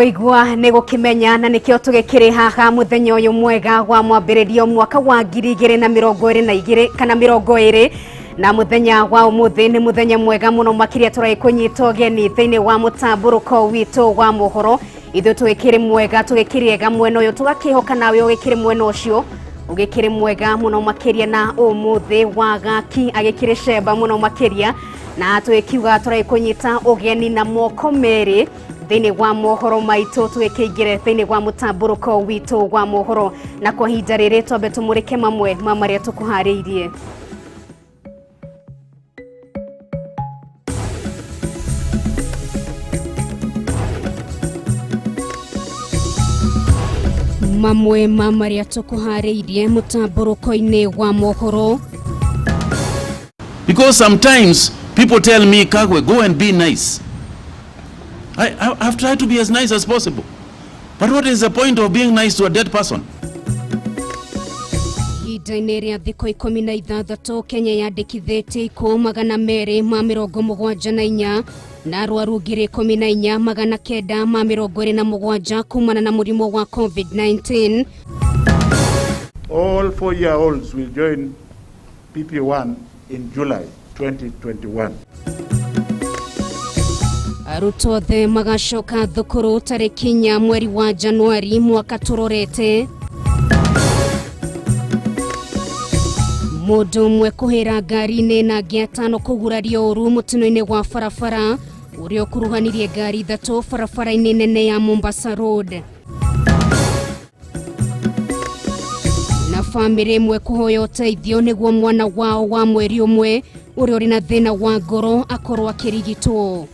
Kũigua nĩ gũkĩmenya na nĩkĩo tũgĩkĩrĩ haha mũthenya ũyũ mwega wa mwambĩrĩrio mwaka wa 2022 kana 20 na mũthenya wa ũmũthĩ nĩ mũthenya mwega mũno makĩria tũragĩkũnyita ũgeni thĩinĩ wa mũtambũrũko witũ wa mohoro. Ithuĩ tũgĩkĩrĩ mwega, tũgĩkĩrĩega mwena ũyũ, tũgakĩhoka nawe ũgĩkĩrĩ mwena ũcio ũgĩkĩrĩ mwega mũno makĩria. Na ũmũthĩ wa gaki agĩkĩrĩ cemba mũno makĩria, na tũgĩkiuga tũragĩkũnyita ũgeni na moko merĩ thĩinĩ wa mohoro maitũ, tũgĩkĩingĩre thĩinĩ wa mũtambũrũko witũ wa mohoro. Na kwa ihinda rĩrĩ twambe tũmũrĩke mamwe ma marĩa tũkũharĩirie. Mamwe ma marĩa tũkũharĩirie mũtambũrũko-inĩ wa mohoro. Because sometimes people tell me, "Kagwe, go and be nice." I've tried to be as nice as possible. But what is the point of being nice to a dead person? Ihinda-inĩ rĩa thikũ 16, Kenya yandĩkithĩtie ikuũ 274 na arwaru 14,927 kumana na mũrimũ wa COVID-19. All 4-year-olds will join PP1 in July 2021. Arutwo othe magacoka thukuru tarĩki 4 mweri wa Januari mwaka tũrorete. Mũndũ ũmwe kũhĩra ngari-inĩ na angĩ 5 kũgurario ũru mũtino-inĩ wa barabara ũrĩa ũkuruhanirie ngari 3 barabara-inĩ nene ya Mombasa Road. Na bamĩrĩ ĩmwe kũhoya ũteithio nĩguo mwana wao wa mweri ũmwe ũrĩa ũrĩ na thĩna wa ngoro akorwo akĩrigitwo.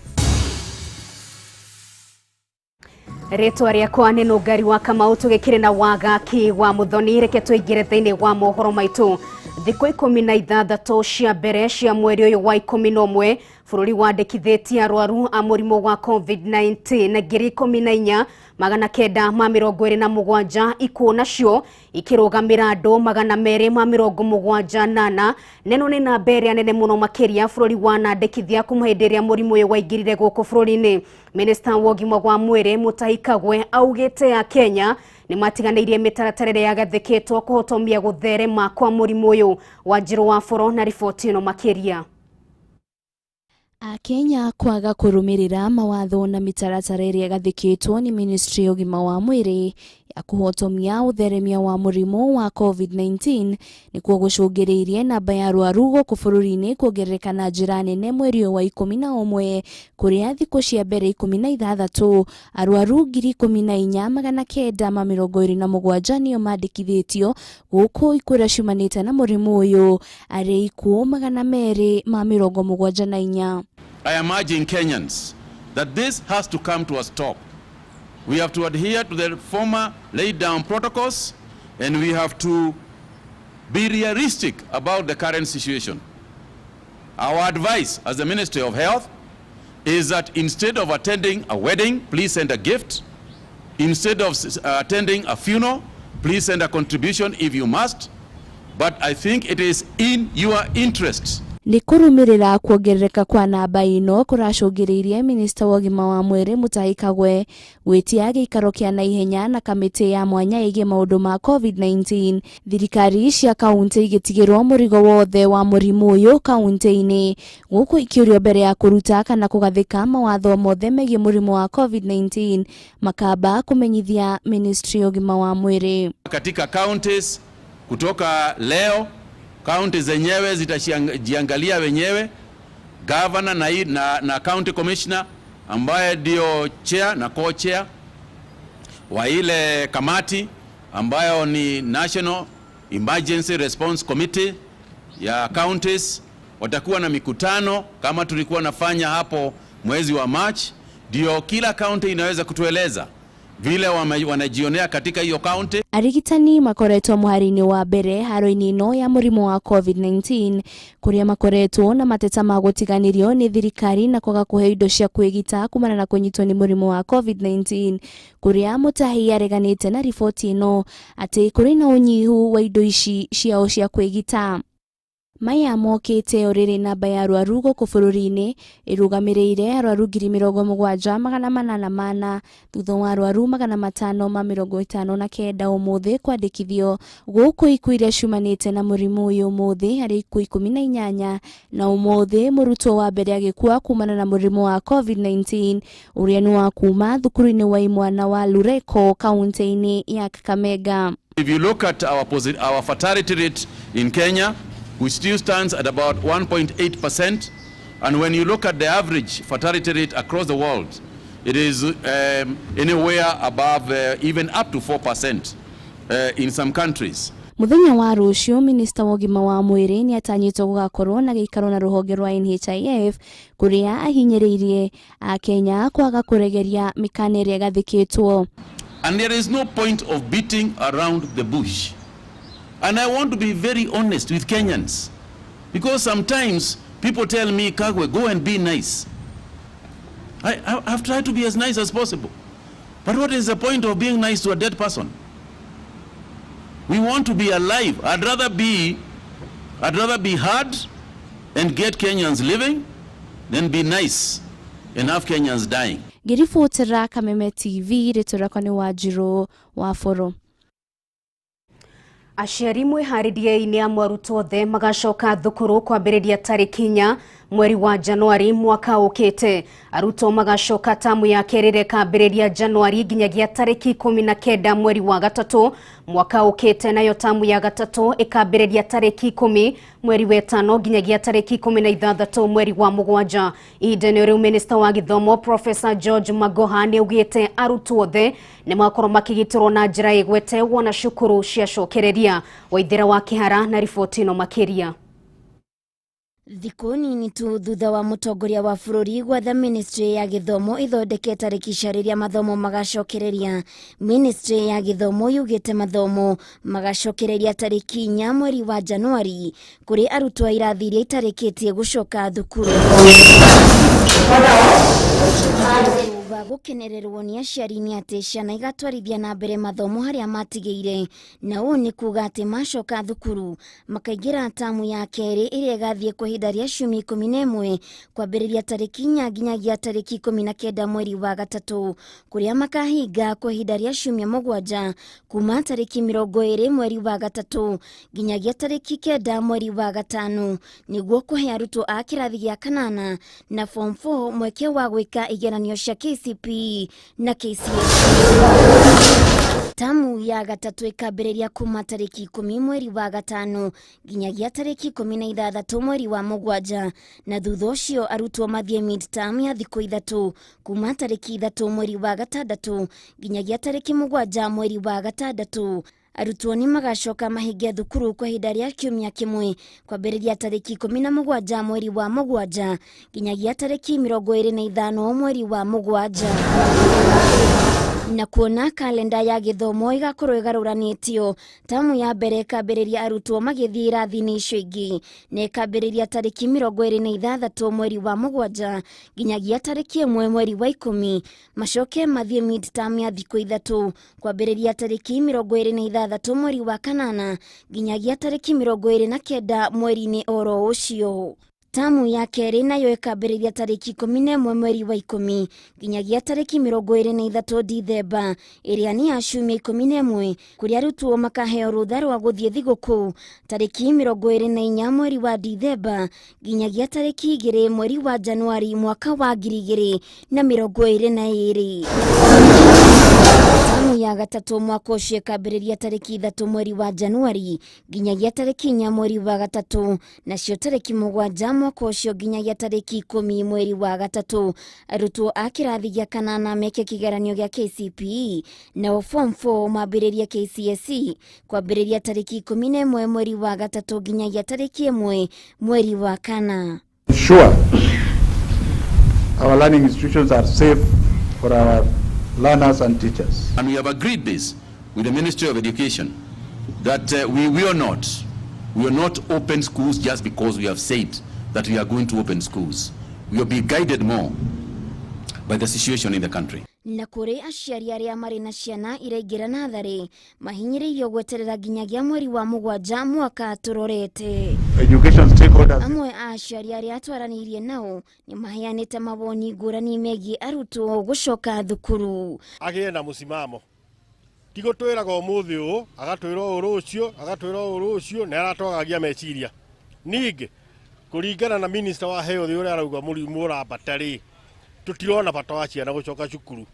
Rĩtwa rĩakwa nĩ Nũngari wa Kamau, tũgĩkĩrĩ na wagaki wa Mũthoni. Reke tũingĩre thĩinĩ wa mohoro maitũ. Thikũ 16 cia mbere cia mweri ũyũ wa 11, bũrũri wandĩkithĩtie arwaru a mũrimũ wa COVID-19 14,927, ikuũ nacio ikĩrũgamĩra andũ 274. Neno nĩ namba ĩrĩa nene mũno makĩria bũrũri wanandĩkithia kuma hĩndĩ ĩrĩa mũrimũ ũyũ waingĩrire gũkũ bũrũri-inĩ. Minista wa ũgima wa mwĩrĩ Mutahi Kagwe augĩte ya Kenya nĩ matiganĩirie mĩtaratara ĩrĩa yagathĩkĩtwo kũhotomia gũtherema kwa mũrimũ ũyũ. Wanjirũ wa Boro na riboti ĩno makĩria. Akenya kwaga kũrũmĩrĩra mawatho na mĩtaratara ĩrĩa ĩgathĩkĩtwo nĩ Ministry ya ũgima wa mwĩrĩ ya kũhotomia ũtheremia wa mũrimũ wa COVID-19 nĩkuo gũcũngĩrĩirie namba ya arwaru gũkũ bũrũri-inĩ kuongerereka na njĩra nene mweri ũyũ wa 11, kũrĩa thikũ cia mbere 16 arwaru 14,927 nĩo mandĩkithĩtio gũkũ ikuũ ciumanĩte na mũrimũ ũyũ arĩ ikuũ 274. I am urging Kenyans that this has to come to a stop. We have to adhere to the former laid down protocols, and we have to be realistic about the current situation. Our advice as the Ministry of Health is that instead of attending a wedding, please send a gift. Instead of attending a funeral, please send a contribution if you must. But I think it is in your interest. Nĩ kũrũmĩrĩra kuongerereka kwa namba ĩno kũracũngĩrĩirie minista wa ũgima wa mwĩrĩ Mutahi Kagwe gwĩtia gĩikaro kĩa naihenya na kamĩtĩ ya mwanya ĩgiĩ maũndũ ma COVID-19, thirikari cia kaunti igĩtigĩrwo mũrigo wothe wa mũrimũ ũyũ kaunti-inĩ, gũkũ ikĩũrio mbere ya kũruta kana kũgathĩka mawatho mothe megiĩ mũrimũ wa COVID-19 makamba kũmenyithia ministry ya ũgima wa mwĩrĩ. Katika counties, kutoka leo kaunti zenyewe zitajiangalia wenyewe, governor na county commissioner ambaye ndio chair na co-chair wa ile kamati ambayo ni National Emergency Response Committee ya counties, watakuwa na mikutano kama tulikuwa nafanya hapo mwezi wa March, ndio kila county inaweza kutueleza vile wanajionea katika hiyo county. Arigitani makoretwo mũhari-inĩ wa mbere haro-inĩ ĩno ya mũrimũ wa COVID-19, kũrĩa makoretwo na mateta ma gũtiganĩrio nĩ thirikari na kwaga kũheo indo cia kwĩgita kumana na kũnyitwo nĩ mũrimũ wa COVID-19, kũrĩa Mutahi areganĩte na riboti ĩno atĩ kũrĩ na ũnyihu wa indo ici ciao cia kwĩgita. Maya mokĩte o rĩrĩ namba ya arwaru gũkũ bũrũri-inĩ ĩrũgamĩrĩire arwaru 78,804 thutha wa arwaru 559 ũmũthĩ kwandĩkithio gũkũ ikuũ iria ciumanĩte na mũrimũ ũyũ ũmũthĩ harĩ ikuũ 18 na ũmũthĩ mũrutwo wa mbere agĩkua kumana na mũrimũ wa COVID-19 ũrĩa nĩ wa kuma thukuru-inĩ wa imwana wa Lureko kaunti-inĩ ya Kakamega. If you look at our fatality rate in Kenya, which still stands at about 1.8%, and when you look at the average fatality rate across the world, it is anywhere above even up to 4% in some countries. Muthenya wa rũciũ minista wa ũgima wa mwĩrĩ nĩatanyĩtwo gũgakorwo na gĩikaro na rũhonge rwa NHIF kũrĩa ahinyĩrĩirie akenya kwaga kũregeria mĩkana ĩrĩa ĩgathĩkĩtwo. And there is no point of beating around the bush. And I want to be very honest with Kenyans, because sometimes people tell me, Kagwe, go and be nice. I've tried to be as nice as possible. But what is the point of being nice to a dead person? We want to be alive. I'd rather be hard and get Kenyans living than be nice and have Kenyans dying. Ngĩribotera Kameme TV, rĩtwa rĩakwa nĩ Wanjirũ wa Boro. Aciari mwĩharĩrie-inĩ amu arutwo othe magacoka thukuru kwambĩrĩria tarĩki 4 mweri wa Januari mwaka ũkĩte. Arutwo magacoka tamu ya kerĩ ĩrĩa ĩkambĩrĩria Januari nginyagia tarĩki 19 mweri wa gatatũ mwaka ũkĩte, nayo tamu ya gatatũ ĩkambĩrĩria tarĩki 10 mweri wa ĩtano nginyagia tarĩki 16 mweri wa mũgwanja. Ihinda-inĩ rĩu Minista wa Gĩthomo Professor George Magoha nĩaugĩte arutwo othe nĩmakorwo makĩgitĩrwo na njĩra ĩgwete wona cukuru ciacokereria. Waithera wa Kĩhara na riboti ĩno makĩria. Thikũ nini tu thutha wa mũtongoria wa bũrũri gwatha ministry ya gĩthomo ĩthondeke tarĩki cia rĩrĩa mathomo magacokereria. Ministry ya gĩthomo yugĩte mathomo magacokereria tarĩki 4 mweri wa Januari kũrĩ arutwo a irathi iria itarĩkĩtie gũcoka thukuru. Wa gũkenererwo nĩ aciari nĩ atĩ ciana igatwarithia na mbere mathomo harĩa matigĩire, na ũũ nĩ kuga atĩ macoka thukuru makaingĩra tamu ya kerĩ ĩrĩa ĩgathiĩ kwa ihinda rĩa ciumia 11 kwambĩrĩria tarĩki 4 nginyagia tarĩki 19 mweri wa gatatũ, kũrĩa makahinga kwa ihinda rĩa ciumia 7 kuma tarĩki 20 mweri wa gatatũ nginyagia tarĩki 9 mweri wa gatano, nĩguo kũhe arutwo a kĩrathi gĩa kanana na form 4 mweke wa gwĩka igeranio cia KCPE na KCSE. Tamu ya gatatũ ĩkambĩrĩria kuma tarĩki 10 mweri wa gatano nginyagia tarĩki 16 mweri wa mũgwanja, na thutha ũcio arutwo mathiĩ mid-term ya thikũ 3 kuma tarĩki 3 mweri wa gatandatũ nginyagia tarĩki 7 mweri wa gatandatũ. Arutwo nĩ magacoka mahinge thukuru kwa ihinda rĩa kiumia kĩmwe kwambĩrĩria tarĩki 17 mweri wa mũgwanja nginyagia tarĩki 25 mweri wa mũgwanja. Na kuona kalenda ya gĩthomo ĩgakorwo ĩgarũranĩtio, tamu ya mbere ĩkambĩrĩria arutwo magĩthiĩ irathi-inĩ icio ingĩ na ĩkambĩrĩria tarĩki 26 mweri wa mũgwanja nginyagia tarĩki 1 mweri wa 10, macoke mathiĩ mid-term ya thikũ 3 kwambĩrĩria tarĩki 26 mweri wa kanana nginyagia tarĩki 29 mweri-inĩ oro ũcio. Tamu ya kerĩ nayo ĩkambĩrĩria tarĩki 11 mweri wa 10 nginyagia tarĩki 23 Dithemba ĩrĩa nĩ ya ciumia 11, kũrĩa arutwo makaheo rũtha rwa gũthiĩ thigũkũ tarĩki 24 mweri wa Dithemba nginyagia tarĩki 2 mweri wa Januari mwaka wa 2022. Tamu ya gatatũ mwaka ũcio ĩkambĩrĩria tarĩki 3 mweri wa Januari nginyagia tarĩki 4 mweri wa gatatũ, nacio tarĩki 7 mwaka ũcio nginyagia tarĩki 10 mweri wa gatatũ. Arutwo a kĩrathi gĩa kanana meke kĩgeranio gĩa KCPE nao form 4 mambĩrĩrie KCSE kwambĩrĩria tarĩki 11 mweri wa gatatũ nginyagia tarĩki 1 mweri wa kana. Sure, our learning institutions are safe for our learners and teachers. And we have agreed this with the Ministry of Education that we will not open schools just because we have said that we are going to open schools. We will be guided more by the situation in the country. Na kũrĩ aciari arĩa marĩ na ciana iraingĩra natharĩ mahinyĩrĩirio gweterera nginyagia mweri wa mũgwanja mwaka tũrorete. Education stakeholders. Amwe a aciari arĩa twaranĩirie nao nĩ maheanĩte mawoni ngũrani megiĩ arutwo gũcoka thukuru. Agĩe na mũsimamo, ti gũtwĩraga ũmũthĩ ũũ, agatwĩra ũũ rũciũ, agatwĩra ũũ rũciũ, nĩ aratwagagia meciria. Ningĩ kũringana na minister wa health ũrĩa arauga mũrimũ ũrambata rĩ, tũtirona bata wa ciana gũcoka cukuru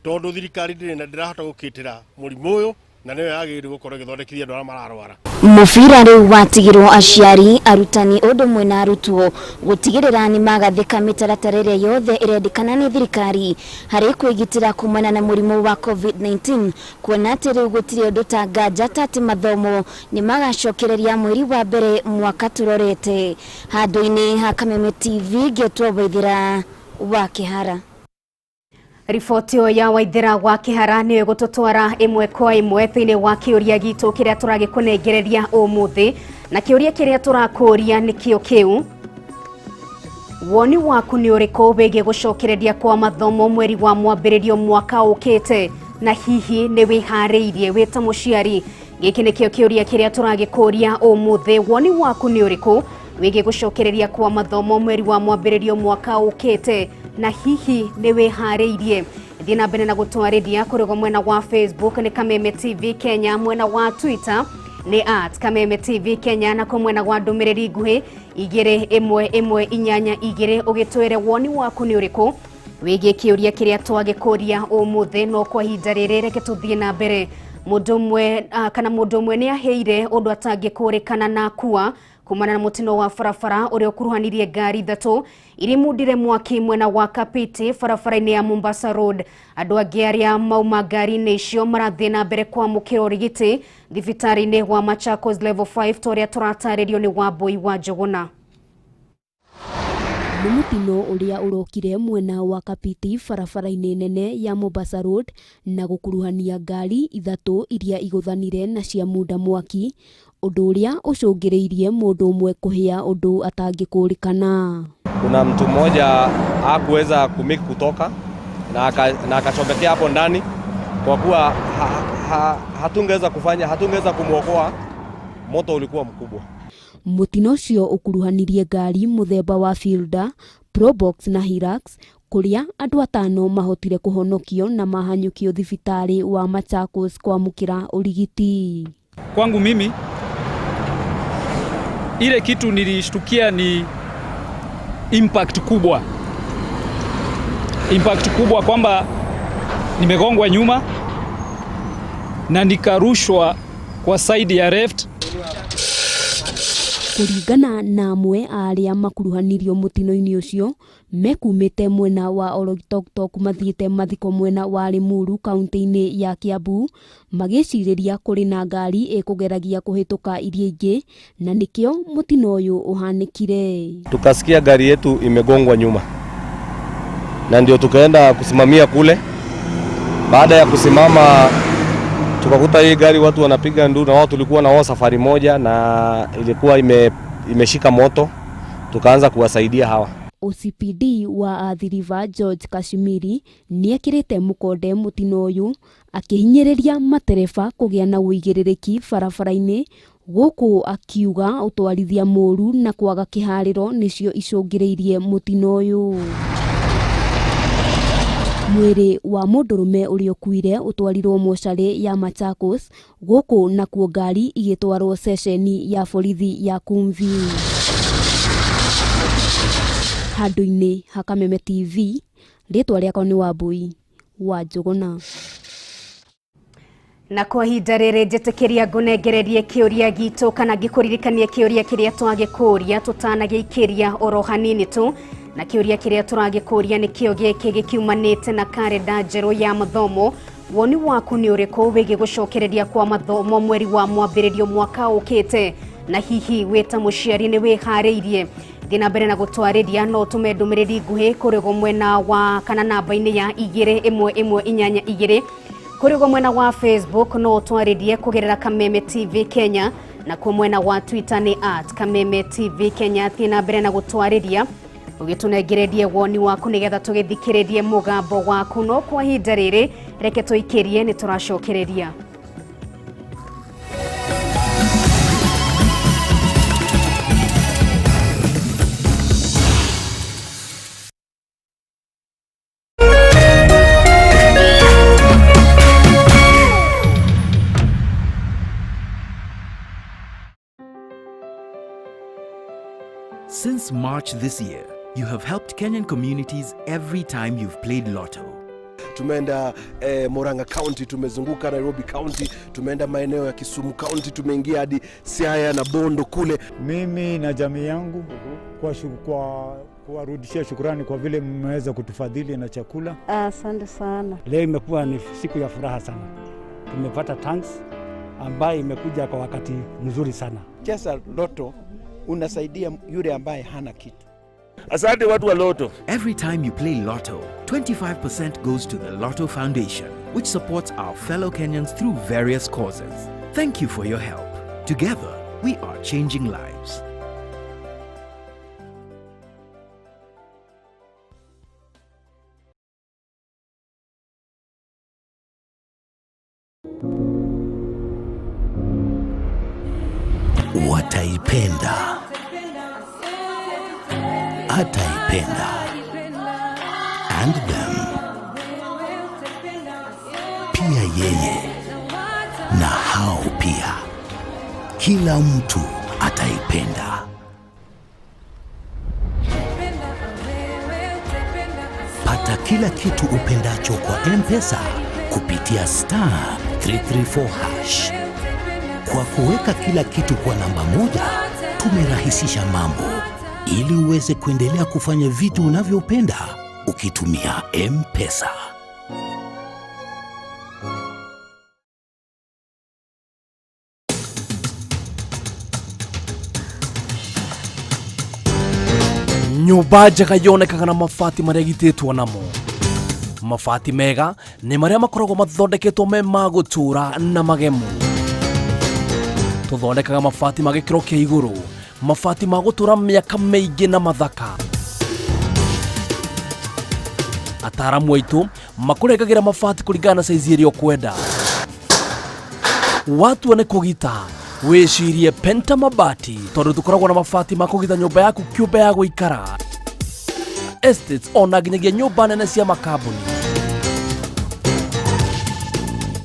tondũ thirikari ndĩrĩ na ndĩrahota gũkĩtĩra mũrimũ ũyũ, na nĩyo yagĩrĩirwo gũkorwo ĩgĩthondekithia andũ arĩa mararwara. Mũbira rĩu watigirwo aciari, arutani ũndũ ũmwe na arutwo gũtigĩrĩra nĩ magathĩka mĩtaratara ĩrĩa yothe ĩrendekana nĩ thirikari harĩ kwĩgitĩra kumana na mũrimũ wa COVID-19, kuona atĩ rĩu gũtirĩ ũndũ ta nganja ta atĩ mathomo nĩ magacokereria mweri wa mbere mwaka tũrorete. Handũ-inĩ ha Kameme TV ngetwo Waithĩra wa Kĩhara. Riboti ĩyo ya Waithĩra wa Kĩhara nĩyo ĩgũtũtwara ĩmwe kwa ĩmwe thĩinĩ wa kĩũria gitũ kĩrĩa tũragĩkũnengereria ũmũthĩ, na kĩũria kĩrĩa tũrakũria nĩkĩo kĩu: woni waku nĩ ũrĩkũ wĩgiĩ gũcokereria kwa mathomo mweri wa mwambĩrĩrio mwaka ũkĩte, na hihi nĩ wĩharĩirie wĩ ta mũciari? Gĩkĩ nĩkĩo kĩũria kĩrĩa tũragĩkũria ũmũthĩ. Woni waku nĩ ũrĩkũ wĩgiĩ gũcokereria kwa mathomo mweri wa mwambĩrĩrio mwaka ũkĩte, na hihi nĩ wĩharĩirie? Thiĩ na mbere na gũtwarĩria kũrĩ mwena wa Facebook nĩ Kameme TV Kenya, mwena wa Twitter nĩ @KamemeTVKenya, na kwa mwena wa ndũmĩrĩri nguhĩ 21182, ũgĩtwĩre woni waku nĩ ũrĩkũ wĩgiĩ kĩũria kĩrĩa twagĩkũria ũmũthĩ. No kwa ihinda rĩrĩ reke tũthiĩ na mbere. Mũndũ ũmwe kana mũndũ ũmwe nĩ ahĩire ũndũ atangĩkũrĩkana na akua kumana na mũtino wa barabara ũrĩa ũkuruhanirie ngari ithatũ irimundire mwaki mwena wa Kapiti barabara-inĩ ya Mombasa Road. Andũ angĩ arĩa mauma ngari-inĩ icio marathiĩ na mbere kwamũkĩra ũrigiti thibitarĩ-inĩ wa Machakos Level 5, ta ũrĩa tũratarĩrio nĩ Wambui wa Njũgũna. Nĩ mũtino ũrĩa ũrokire mwena wa Kapiti barabara-inĩ nene ya Mombasa Road na gũkuruhania ngari ithatũ iria igũthanire na cia munda mwaki, ũndũ ũrĩa ũcũngĩrĩirie mũndũ ũmwe kũhĩa ũndũ atangĩkũrĩkana. Kuna mtu mmoja hakuweza kumiki kutoka na akachomekea hapo ndani, kwa kuwa hatungeweza kufanya, hatungeweza kumwokoa, moto ulikuwa mkubwa. Mũtino ũcio ũkuruhanirie ngari mũthemba wa Fielder, Probox na Hilux, kũrĩa andũ atano mahotire kũhonokio na mahanyũkio thibitarĩ wa Machakos kwamũkĩra ũrigiti. Kwangu mimi ile kitu nilishtukia ni impact kubwa, impact kubwa kwamba nimegongwa nyuma na nikarushwa kwa side ya left. Kũringana na amwe a arĩa makuruhanirio mũtino-inĩ ũcio, mekumĩte mwena wa Oloitoktok mathiĩte mathiko mwena wa Limuru kaunti-inĩ ya Kiambu, magĩcirĩria kũrĩ na ngari ĩkũgeragia kũhĩtũka iria ingĩ, na nĩkĩo mũtino ũyũ ũhanĩkire. Tukasikia gari yetu imegongwa nyuma, na ndio tukaenda kusimamia kule. Baada ya kusimama tukakuta hii gari watu wanapiga nduru, na wao tulikuwa na wao safari moja na ilikuwa imeshika moto, tukaanza kuwasaidia hawa. OCPD wa Athi River George Kashimiri nĩekĩrĩte mũkonde mũtino ũyũ akĩhinyĩrĩria matereba kũgĩa na ũigĩrĩrĩki barabara-inĩ, gũkũ akiuga ũtwarithia mũru na kwaga kĩharĩro nĩcio icũngĩrĩirie mũtino ũyũ. Mwĩrĩ wa mũndũrũme ũrĩa ũkuire ũtwarirwo mocarĩ ya Machakos, gũkũ nakuo ngari igĩtwarwo ceceni ya borithi ya Kumvi. Handũ-inĩ ha Kameme TV, rĩtwa rĩakwa nĩ Wambui wa Njũgũna. Na kwa ihinda rĩrĩ njĩtĩkĩria ngũnengererie kĩũria gitũ kana ngĩkũririkanie kĩũria kĩrĩa twagĩkũria tũtanagĩikĩria oro hanini tu, na kĩũria kĩrĩa tũragĩkũria nĩkĩo gĩkĩ gĩkiumanĩte na karenda njerũ ya mathomo. Woni waku nĩ ũrĩkũ wĩgiĩ gũcokereria kwa mathomo mweri wa mwambĩrĩrio mwaka ũkĩte, na hihi wĩ ta mũciari nĩ wĩharĩirie? Thiĩ na mbere na gũtwarĩria, no ũtũme ndũmĩrĩri nguhĩ kũrĩ mwena wa kana namba-inĩ ya 21182. Kũrĩ mwena wa Facebook no ũtwarĩrie kũgerera Kameme TV Kenya, na kwa mwena wa Twitter nĩ @KamemeTVKenya. Thiĩ na mbere na gũtwarĩria Ũgĩtũnengererie woni waku nĩgetha tũgĩthikĩrĩrie mũgambo waku, no kwa ihinda rĩrĩ reke tũikĩrie nĩ tũracokereria. Since March this year, you have helped Kenyan communities every time you've played Lotto. Tumeenda Murang'a County, tumezunguka Nairobi County, tumeenda maeneo ya Kisumu County, tumeingia hadi Siaya na Bondo kule. Mimi na jamii yangu kwa kuwarudishia shukrani kwa vile mmeweza kutufadhili na chakula. Asante sana. Leo imekuwa ni siku ya furaha sana. Tumepata tanks ambayo imekuja kwa wakati mzuri sana. Cheza Lotto unasaidia yule ambaye hana kitu. Asante watu wa Lotto. Every time you play Lotto, 25% goes to the Lotto Foundation, which supports our fellow Kenyans through various causes. Thank you for your help. Together, we are changing lives. Wataipenda, ataipenda, and them, pia yeye na hao pia, kila mtu ataipenda. Pata kila kitu upendacho kwa M-Pesa kupitia star 334 hash. Kwa kuweka kila kitu kwa namba moja, tumerahisisha mambo ili uweze kuendelea kufanya vitu unavyopenda ukitumia M-Pesa. Nyũmba njega yonekaga na mabati marĩa gitĩtwo namo. Mabati mega nĩ marĩa makoragwo mathondeketwo me ma gũtũũra na magemu. Tũthondekaga mabati ma gĩkĩro kĩa igũrũ, mabati ma gũtũũra mĩaka mĩingĩ na mathaka. Ataaramu aitũ makũrengagĩra mabati kũringana na saizi ĩrĩa ũkwenda. Watua nĩ kũgita, wĩcirie Penta Mabati, tondũ tũkoragwo na mabati ma kũgita nyũmba yaku kĩũmbe ya gũikara, estates ona nginyagia nyũmba nene cia makambuni.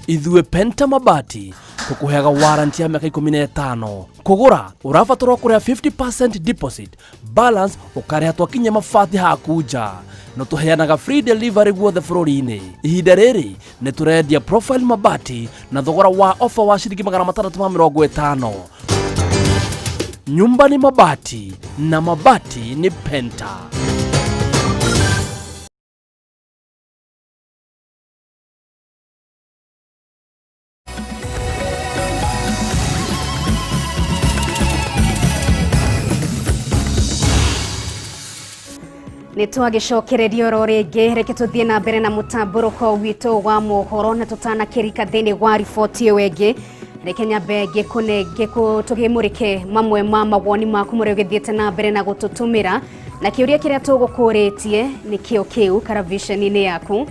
Ithuĩ Penta Mabati tukuheaga warranty ya mĩaka 15. Kũgũra ũrabatarwo kũrĩha 50% deposit, balance ũkarĩha twakinya mabati haku nja. No tũheanaga free delivery guothe bũrũri-inĩ. Ihinda rĩrĩ nĩ tũrendia Profile Mabati na thogora wa offer wa ciringi 650. Nyumba ni mabati na mabati ni Penta. Nĩ twagĩcokereria oro rĩngĩ, reke tũthiĩ na mbere na mũtambũrũko witũ wa mohoro na tũtanakĩrika thĩinĩ wa riboti ĩyo ĩngĩ, reke nyambe tũgĩmũrĩke mamwe ma mawoni maku marĩa ũgĩthiĩte na mbere na gũtũtũmĩra, na kĩũria kĩrĩa tũgũkũrĩtie nĩkĩo kĩu karaviceni-inĩ yaku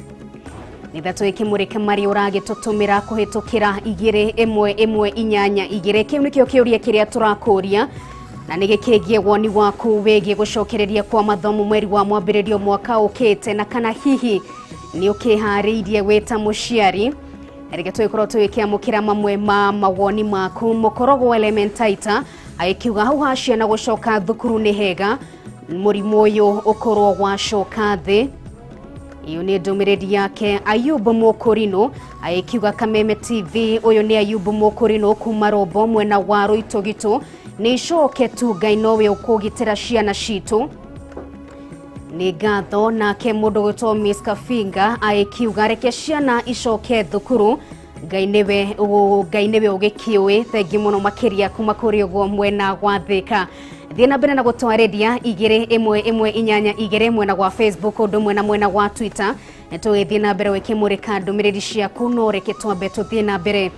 nĩgetha tũgĩkĩmũrĩke marĩa ũragĩtũtũmĩra kũhĩtũkĩra 2 1 1 8 2. Kĩu nĩkĩo kĩũria kĩrĩa tũrakũria na nĩ gĩkĩgie woni waku wĩgiĩ gũcokereria kwa mathomo mweri wa mwambĩrĩrio mwaka ũkĩte, na kana hihi nĩ ũkĩharĩirie wĩ ta mũciari. Reke tũgĩkorwo tũgĩkĩamũkĩra mamwe ma mawoni maku. Mũkorogwo Elementaita agĩkiuga hau ha ciana gũcoka thukuru nĩ hega, mũrimũ ũyũ ũkorwo wacoka thĩ. Iyo nĩ ndũmĩrĩri yake. Ayubu Mũkũrinũ agĩkiuga Kameme TV, ũyũ nĩ Ayubu Mũkũrinũ kuma Rombo mwena wa Rũitũgitũ, nĩ icoke tu Ngai nowe ũkũgitĩra ciana citũ. Nĩ ngatho. Nake mũndũ gwĩtwo Miss Kafinga agĩkiuga reke ciana icoke thukuru, Ngai nĩwe ũgĩkĩũĩ. Thengi mũno makĩria kuma kũrĩ ũguo mwena wa Thĩka. Thiĩ na mbere na gũtwarĩria 2 1 1 8 2 mwena wa Facebook ũndũ ũmwe na mwena wa Twitter. Nĩ tũgĩthiĩ na mbere gũkĩmũrĩka ndũmĩrĩri ciaku, no reke twambe tũthiĩ na mbere.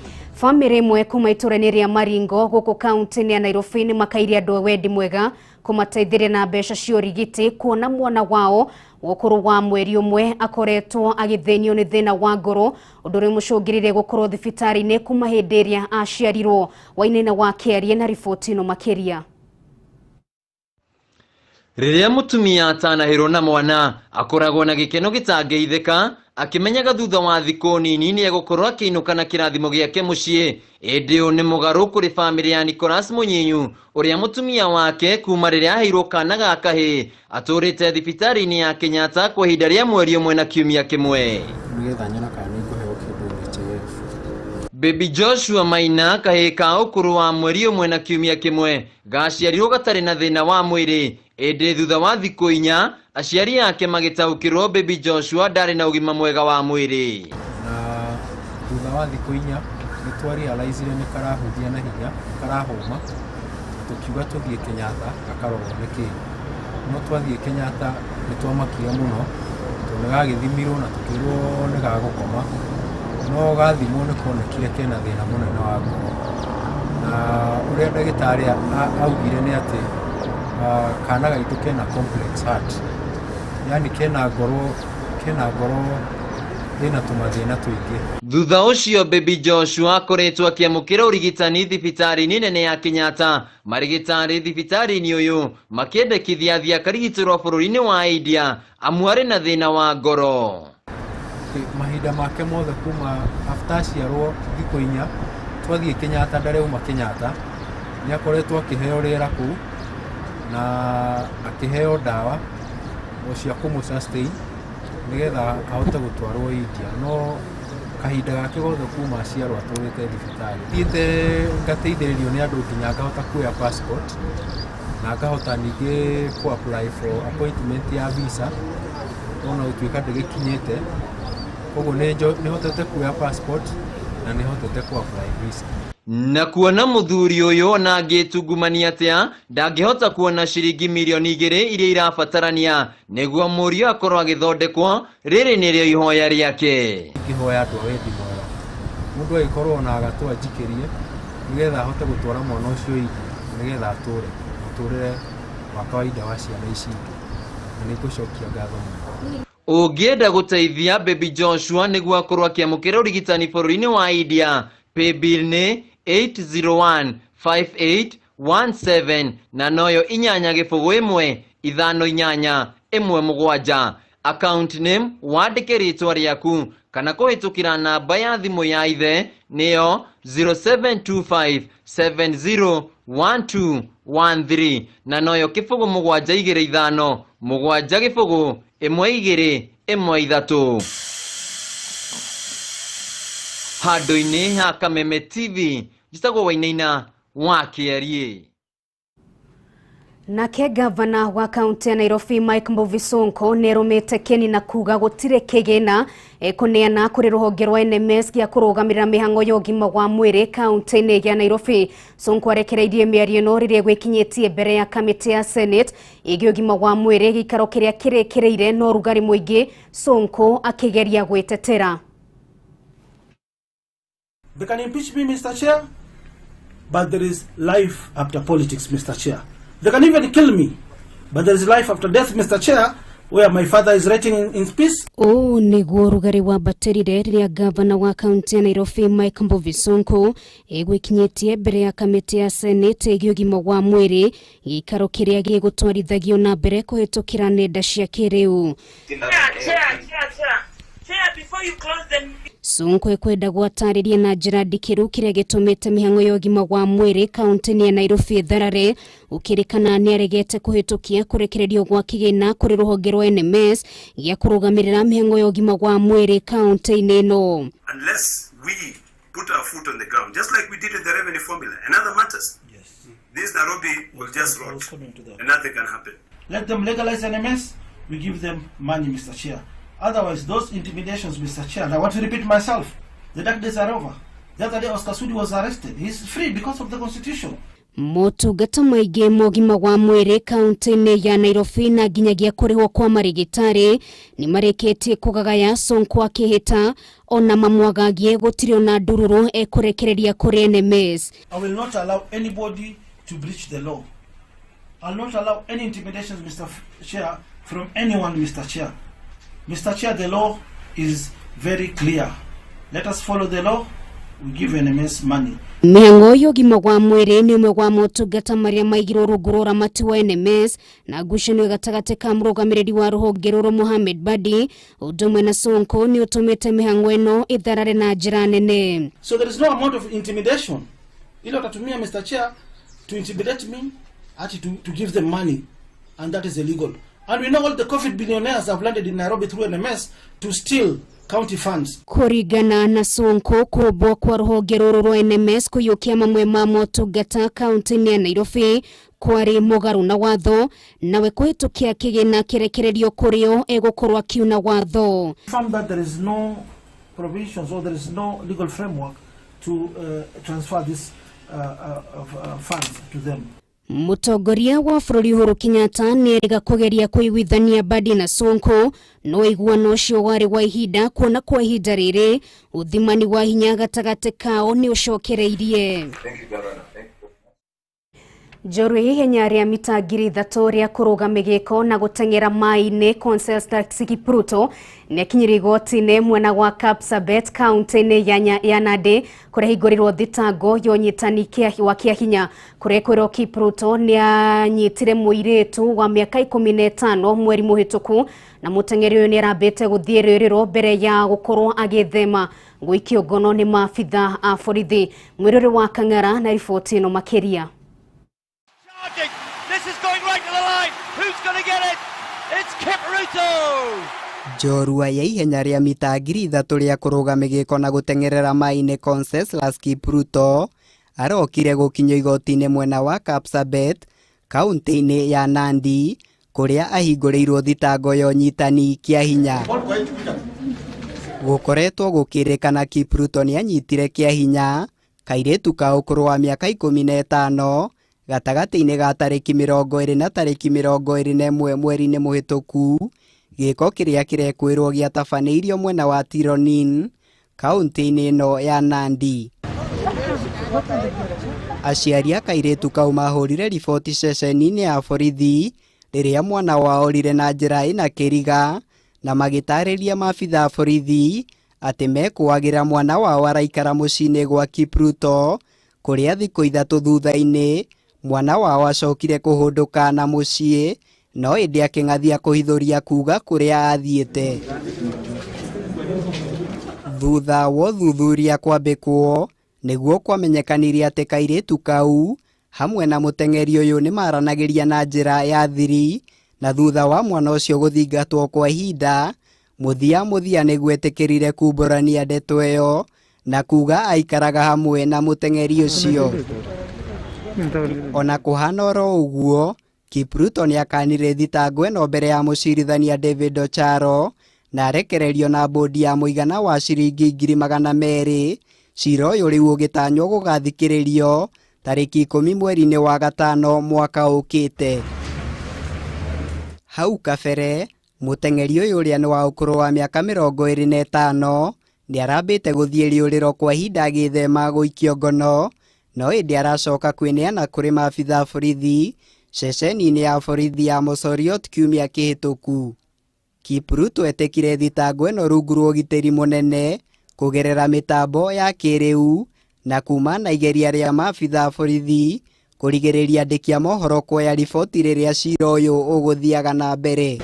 Famĩlĩ ĩmwe kuma itũũra-inĩ rĩa Maringo gũkũ kaunti-inĩ ya Nairobi nĩ makairie andũ a wendi mwega kũmateithĩrĩria na mbeca cia ũrigiti kuona mwana wao wa ũkũrũ wa mweri ũmwe akoretwo agĩthĩnio nĩ thĩna wa ngoro, ũndũ ũrĩa ũmũcũngĩrĩirie gũkorwo thibitarĩ-inĩ kuma hĩndĩ ĩrĩa aciarirwo. Wainaina wa Kĩarie na riboti ĩno makĩria. Rĩrĩa mũtumia atanahĩrwo na mwana akoragwo na gĩkeno gĩtangĩithĩka akĩmenyaga thutha wa thikũ nini nĩ egũkorwo akĩinũka na kĩrathimo gĩake mũciĩ. Ĩndĩ ũyũ nĩ mũgarũ kũrĩ bamĩrĩ ya Nicholas Mũnyinyu ũrĩa mũtumia wake kuma rĩrĩa aheirwo kana ga kahĩĩ atũrĩte thibitarĩ-inĩ ya Kenyatta kwa ihinda rĩa mweri ũmwe na kiumia kĩmwe. Nĩgetha nyone kana nĩ ngũheo kĩndũ NHIF. Baby Joshua Maina kahĩĩ ka ũkũrũ wa mweri ũmwe na kiumia kĩmwe gaciarirwo gatarĩ na thĩna wa mwĩrĩ, ĩndĩ thutha wa thikũ inya aciari ake magĩtaũkĩrwo Baby Joshua ndarĩ na ũgima mwega wa mwĩrĩ. Na thutha wa thikũ inya nĩ twarealizire nĩ karahuhia na hinya, karahũma, tũkiuga tũthiĩ Kenyatta gakarorwo nĩ kĩĩ. No twathiĩ Kenyatta nĩ twamakire mũno tondũ nĩ gagĩthimirwo na tũkĩrwo nĩ gagũkoma, no gathimwo nĩ konekire kena thĩna mũnene wa ngoro. Na ũrĩa ndagĩtarĩ augire nĩ atĩ kana gaitũ kena complex heart, yani kena ngoro ĩna tũmathĩna tũingĩ. Thutha ũcio Baby Joshua akoretwo akĩamũkĩra ũrigitani thibitarĩ-inĩ nene ya Kenyatta. Marigitari thibitarĩ-inĩ ũyũ makĩendekithia athiĩ akarigitĩrwo bũrũri-inĩ wa India amu arĩ na thĩna wa ngoro. Mahinda make mothe kuma after aciarwo thikũ inya twathiĩ Kenyatta, ndareuma Kenyatta, nĩ akoretwo akĩheo rĩera kũu na akĩheo ndawa o cia kũmũ sustain nĩgetha ahote gũtwarwo India. No kahinda gake gothe kuma aciarwo atũrĩte thibitarĩ. Thiĩte ngateithĩrĩrio nĩ andũ nginya ngahota kuoya passport na ngahota ningĩ kũ apply for appointment ya visa ona gũtuĩka ndĩgĩkinyĩte. Koguo nĩ hotete kuoya passport na nĩ hotete kũ apply visa. Na kuona mũthuri ũyũ ona angĩtungumania atĩa ndangĩhota kuona ciringi mirioni 2 iria irabatarania nĩguo mũriũ akorwo agĩthondekwo, rĩrĩ nĩrĩo ihoya rĩake. Ingĩhoya andũ a wendi mwega, mũndũ agĩkorwo ona agatũ anjikĩrie nĩgetha ahote gũtwara mwana ũcio India nĩgetha atũre mũtũrĩre wa kawaida wa ciana ici ingĩ, na nĩ ngũcokia ngatho mũno. Ũngĩenda gũteithia Baby Joshua nĩguo akorwo akĩamũkĩra ũrigitani bũrũri-inĩ wa India, paybill nĩ 8015817 na noyo 8 0 1 5 8 1 7. Account name wandĩke rĩtwa rĩaku kana kũhĩtũkĩra namba ya thimũ ya ithe nĩyo 0725701213 na noyo 0 7 2 5 7 0 1 2 1 3. Handũ-inĩ ha Kameme TV njĩtagwo Wainaina wa Kĩarie. Nake gavana wa kaunti ya Nairobi Mike Mbuvi Sonko nĩerũmĩte kĩni na kuga gũtirĩ kĩgĩna ekũneana kũrĩ rũhonge rwa NMS gĩa kũrũgamĩrĩra mĩhang'o ya ũgima wa mwĩrĩ kaunti-inĩ ya Nairobi. Sonko arekereirie mĩario ĩno rĩrĩa gwĩkinyĩtie mbere ya kamĩtĩ ya Senate ĩgiĩ ũgima wa mwĩrĩ, gĩikaro kĩrĩa kĩrĩkĩrĩire na ũrugarĩ mũingĩ, Sonko akĩgeria gwĩtetera. They can impeach me, Mr. Chair, but there is life after politics, Mr. Chair. They can even kill me, but there is life after death, Mr. Chair, where my father is resting in peace. Ũũ nĩguo ũrugarĩ wambatĩrire rĩrĩa gavana wa kaunti ya Nairobi Mike Mbuvi Sonko egwĩkinyĩtie mbere ya kamĩtĩ ya Senate ĩgiĩ ũgima wa mwĩrĩ, gĩikaro kĩrĩa gĩgũtwarithagio na mbere kũhĩtũkĩra nenda cia kĩrĩu. Chair, chair, chair, chair. Chair, before you close the Sonko ekwenda gwatarĩria na njĩra ndikĩru kĩrĩa gĩtũmĩte mĩhang'o ya ũgima wa mwĩrĩ kaunti-inĩ ya Nairobi ĩtharare, gũkĩrĩkana nĩaregete kũhĩtũkia kũrekererio gwa kĩgĩna kũrĩ rũhonge rwa NMS gĩa kũrũgamĩrĩra mĩhang'o ya ũgima wa mwĩrĩ kaunti-inĩ ĩno. Unless we put our foot on the ground, just like we did with the revenue formula and other matters, this Nairobi will just rot and nothing can happen. Let them legalize NMS, we give them money, Mr. Chair. Otherwise, those intimidations, Mr. Chair, and I want to repeat myself, the dark days are over. The other day, Oscar Sudi was arrested. He's free because of the constitution. Motungata maingĩ ma ũgima wa mwĩrĩ kaunti-inĩ ya Nairobi na nginyagia kũrĩhwo kwa marĩgĩtarĩ nĩ marĩkĩtie kũgagaya, Sonko akĩhĩta ona mamwagagie gũtirĩ ona ndururu ekũrekereria kũrĩ NMS. I will not allow anybody to breach the law. I'll not allow any intimidations, Mr. Chair, from anyone, Mr. Chair. Mr. Chair, the law is very clear. Let us follow the law. We give NMS money. Mĩhang'o ya ũgima wa mwĩrĩ nĩ ũmwe wa motungata marĩa maigirwo rungu rwa ũramati wa NMS na ngucanio gatagatĩ ka mũrũgamĩrĩri wa rũhonge rũrũ Mohamed Badi ũndũ ũmwe na Sonko nĩ ũtũmĩte mĩhang'o ĩno ĩtharare na njĩra nene. So there is no amount of intimidation ile watatumia, Mr. Chair, to intimidate me ati to give them money, and that is illegal. And we know all the COVID billionaires have landed in Nairobi through NMS to steal county funds. Kũringana na Sonko, kũmbwo kwa rũhonge rũrũ rwa NMS kũiyũkia mamwe ma motungata kaunti-inĩ ya Nairobi kwarĩ mũgarũ na watho, nawe kũhĩtũkia kĩgĩna kĩrekererio kũrĩ o egũkorwo akiuna watho. Found that there is no provisions or there is no legal framework to transfer this funds to them. Mũtongoria wa bũrũri Uhuru Kenyatta nĩ erĩga kũgeria kũiguithania Badi na Sonko, no ũiguano ũcio warĩ wa ihinda kuona kwa ihinda rĩrĩ ũthimani wa hinya gatagatĩ kao nĩ ũcokereirie. Njorua ihenya rĩa mita 3,000 rĩa kũrũga mĩgĩko na gũteng'era maĩ-inĩ Conseslus Kipruto nĩakinyire igoti-inĩ mwena wa Kapsabet kaunti-inĩ ya Nandi kũrĩa hingũrĩrwo thitango ya ũnyitani wa kĩahinya. Kũrĩa kwĩrwo Kipruto nĩanyitire mũirĩtu wa mĩaka 15 mweri mũhĩtũku na mũteng'eri ũyũ nĩarambĩte gũthiĩ rĩũrĩro mbere ya gũkorwo agĩthema gũikio ngono nĩ maabitha a borithi. Mwĩrũrĩ wa Kang'ara na riboti ĩno makĩria. This is going right to the line. Who's going to get it? It's Kipruto. Njorua ya ihenya rĩa mita 3,000 rĩa kũrũga mĩgĩko na gũteng'erera maĩ-inĩ Conseslus Kipruto arokire gũkinyio igoti-inĩ mwena wa Kapsabet kaunti-inĩ ya Nandi kũrĩa ahingũrĩirwo thitango ya ũnyitani kĩa hinya. Gũkoretwo gũkĩrĩkana Kipruto nĩanyitire kĩa hinya kairĩtu ka ũkũrũ wa mĩaka 15 gatagatĩ-inĩ ga tarĩki 20 na tarĩki 21 mweri-inĩ mũhĩtũku, gĩko kĩrĩa kĩrekwĩrwo gĩatabanĩirio mwena wa Tironin kaunti-inĩ ĩno ya Nandi. Aciari a kairĩtu kau mahũrire riboti ceceni-inĩ ya borithi rĩrĩa mwana wao orire na njĩra ĩna kĩriga na magĩtarĩria maabitha a borithi atĩ mekũagĩra mwana wao araikara mũciĩ-inĩ gwa Kipruto kũrĩa thikũ 3 thutha-inĩ mwana wao acokire kũhũndũka na mũciĩ no ĩndĩ akĩng'athia kũhithũria kuga kũrĩa athiĩte. Thutha wa ũthuthuria kwambĩkwo nĩguo kwamenyekanire atĩ kairĩtu kau hamwe na mũteng'eri ũyũ nĩmaranagĩria na njĩra ya thiri, na thutha wa mwana ũcio gũthingatwo kwa ihinda mũthia nĩgwetĩkĩrire kumbũrania ndeto ĩyo na kuga aikaraga hamwe na mũteng'eri ũcio. Ona kũhana oro ũguo, Kipruto nĩakanire thitango ĩno mbere ya mũcirithania David Ocharo na arekererio na bodi ya mũigana wa ciringi 200,000. Cira ũyũ rĩu ũgĩtanywo gũgathikĩrĩrio tarĩki 10 mweri-inĩ wa gatano mwaka ũkĩte. Hau kabere mũteng'eri ũyũ ũrĩa nĩ wa ũkũrũ wa mĩaka 25 nĩarambĩte gũthiĩ rĩũrĩro kwa ihinda agĩthema gũikio ngono, no ĩndĩ aracoka kwĩneana kũrĩ maabitha a borithi ceceni-inĩ ya borithi ya Mosoriot kiumia kĩhĩtũku. Kipruto etĩkire thitango ĩno rungu rwa ũgitĩri mũnene kũgerera mĩtambo ya kĩrĩu na kuma na igeria rĩa maabitha a borithi kũrigĩrĩria andĩki a mohoro kuoya riboti rĩrĩa cira ũyũ ũgũthiaga na mbere.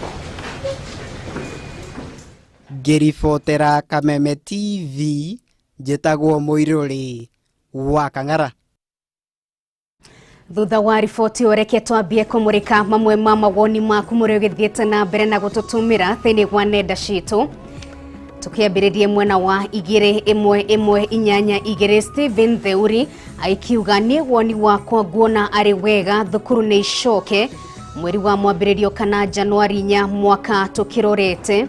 Ngĩribotera Kameme TV, njĩtagwo Mũirũrĩ wa Kang'ara. Thutha wa riboti ũreke twambie kũmũrĩka mamwe ma mawoni maku mũrĩa ũgĩthiĩte na mbere na gũtũtũmĩra thĩinĩ wa nenda citũ. Tukiambĩrĩrie mwena wa 2 1 1 8 2 Stephen Theuri aikiuga nĩ woni wakwa nguona arĩ wega thukuru nĩ icoke mweri wa mwambĩrĩrio kana Januari 4 mwaka tũkĩrorete.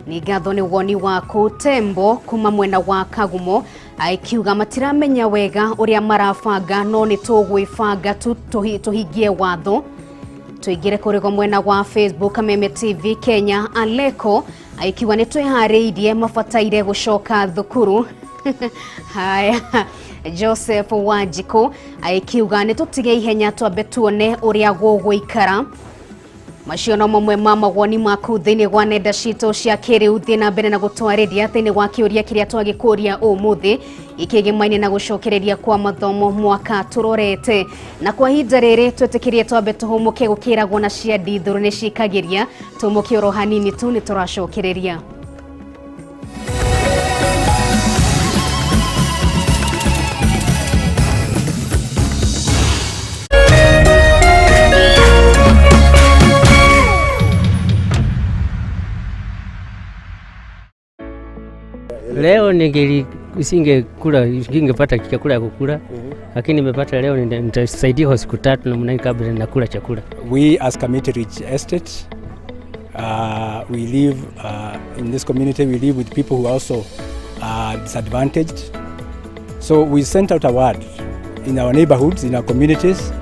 Nĩ ngatho nĩ woni waku Tembo kuma mwena wa Kagumo aikiuga matiramenya wega ũrĩa marabanga no nĩ tũgwĩbanga tu tũhingie watho. Tuingire kũrĩgo mwena wa Facebook Kameme TV Kenya Aleko Aikiwa nĩ twĩharĩirie mabataire gũcoka thukuru. Haya, Joseph Wanjikũ aikiuga nĩ tũtige ihenya twambe tuone ũrĩa gũgũikara. Macio no mamwe ma mawoni maku thĩinĩ wa nenda citũ cia kĩrĩu. Thiĩ na mbere na gũtwarĩria thĩinĩ wa kĩũria kĩrĩa twagĩkũria ũmũthĩ ikĩgemaine na gũcokereria kwa mathomo mwaka tũrorete. Na kwa ihinda rĩrĩ twĩtĩkĩrie twambe tũhũmũke, gũkĩragwo na cia ndithũrũ nĩ cikagĩria. Tũhũmũke oro hanini tu nĩ tũracokereria. Leo nisingekula, nisingepata chakula ya kukula, lakini nimepata leo, nitasaidia kwa siku tatu namna hii kabla nakula chakula. We as Kamiti Ridge Estate, we live in this community, we live with people who are also disadvantaged. So we sent out a word in our neighborhoods, in our communities.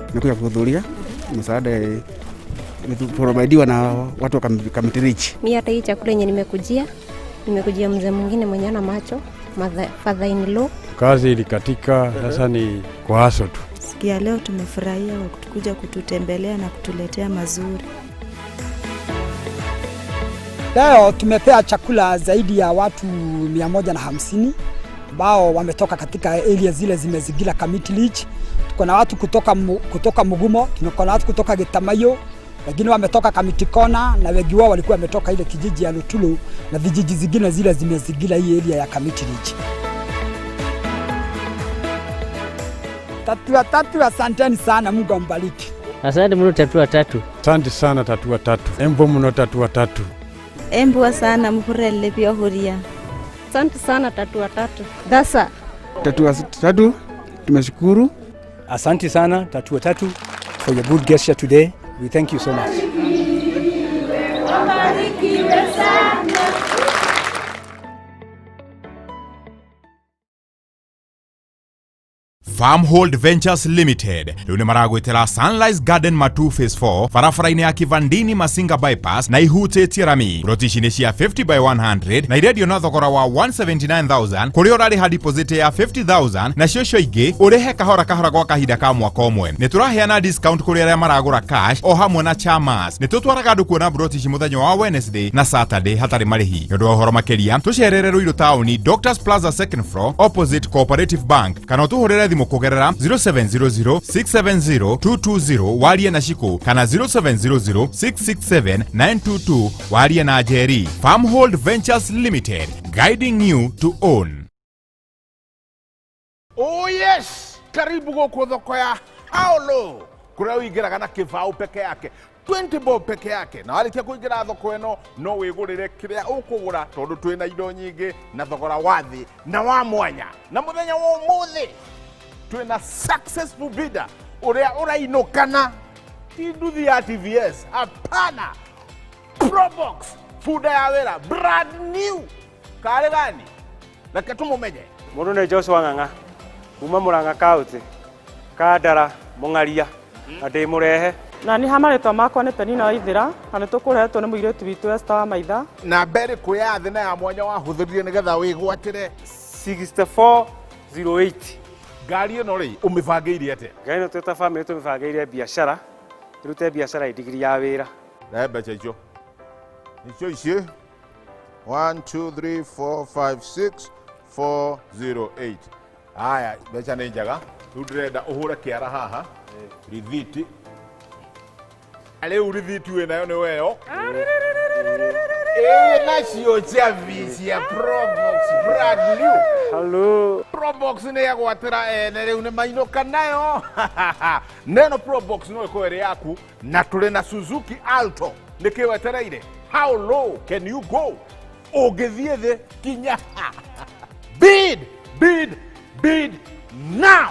Nimekuja kuhudhuria msaada providiwa na watu wa Kamiti Ridge. Mimi hata hii chakula yenye nimekujia mzee mwingine mwenye ana macho, father in law. Kazi ilikatika, sasa ni kwa haso tu. Sikia leo tumefurahia kwa kutukuja kututembelea na kutuletea mazuri. Leo tumepea chakula zaidi ya watu 150 ambao wametoka katika area zile zimezingira Kamiti Ridge. Tuko na watu kutoka Mugumo, tuko na watu kutoka Gitamayo, wengine wametoka Kamiti Kona na wengi wao walikuwa wametoka ile kijiji ya Lutulu na vijiji zingine zile zimezingira hii area ya Kamiti Ridge. Tatua tatu, asanteni sana, Mungu ambariki. Asante mno tatua tatu. Asante sana tatua tatu. Embo mno tatua tatu. Embo sana mhurele pia huria. Asante sana tatua tatu. Dasa. Tatua tatu, tumeshukuru. Asante sana tatua tatu for your good gesture today. We thank you so much. Farmhold Ventures Limited rĩu nĩ maragwĩtĩra Sunrise Garden Matu Phase 4 barabara-inĩ ya Kivandini Masinga Bypass na ihutĩtie rami. Ploti ici nĩ cia 50 by 100 na irendio na thogora wa 179,000 kũrĩa ũrarĩha deposit ya 50,000 nacio icio ingĩ ũrĩhe kahora kahora gwa kahinda ka mwaka ũmwe. Nĩ tũraheana discount kũrĩ arĩa maragũra cash o hamwe na chamas. Nĩ tũtwaraga andũ kuona ploti ici mũthenya wa Wednesday na Saturday hatarĩ marĩhi. Nĩ ũndũ wa ũhoro makĩria tũcerere Ruiru taũni Doctors Plaza second floor opposite Cooperative Bank kana ũtũhũrĩre thimũ kũgerera 0700 670 220 warie na Shiku kana 0700 667 922 warie na Jerry. Farmhold Ventures Limited, guiding you to own. Oh yes, karibu gũkũ thoko ya Haolo kũrĩa ũingĩraga na kĩbaũ peke yake 20 bob peke yake, na warĩkia kũingĩra thoko ĩno no wĩgũrĩre kĩrĩa ũkũgũra tondũ twĩna indo nyingĩ na thogora wa thĩ na wa mwanya. Na mũthenya wa ũmũthĩ twĩna successful bidder ũrĩa ũrainũkana ti nduthi ya TVS, hapana, Probox bunda ya wĩra brand new. Karĩ gani? Reke tũmũmenye. Mũndũ nĩ Joshua Ng'ang'a kuma Murang'a County, Kandara, Mũng'aria, na ndĩ mũrehe. Na nĩ ha marĩtwa makwa nĩ Penina Waithĩra na nĩ tũkũrehetwo nĩ mũirĩtu witũ Esther wa Maitha. Na mbere kũ ya thĩ na ya mwanya wahũthĩrire nĩgetha wĩgwatĩre 6408. Ngari ĩno rĩ ũmĩbangĩire atĩa? Ngari ĩno twĩ ta bamĩrĩ tũmĩbangĩire biacara, tũrute biacara ndigiri ya wĩra. Rehe mbeca icio. Icio ici 1 2 3 4 5 6 4 0 8. Haya, mbeca nĩ njega. Rĩu ndĩrenda ũhũre kĩara haha rithiti. Rĩu rithiti wĩnayo nĩ weyo. Ĩĩ nacio njabi cia Probox brand new. Hello. Probox nĩ yagwatĩra ene rĩu nĩ mainũka nayo. Neno Probox no ĩkorwo ĩrĩ yaku na tũrĩ na Suzuki Alto. Nĩkĩ wetereire? How low can you go? Ũngĩthiĩ thĩ kinya. Bid, bid, bid now.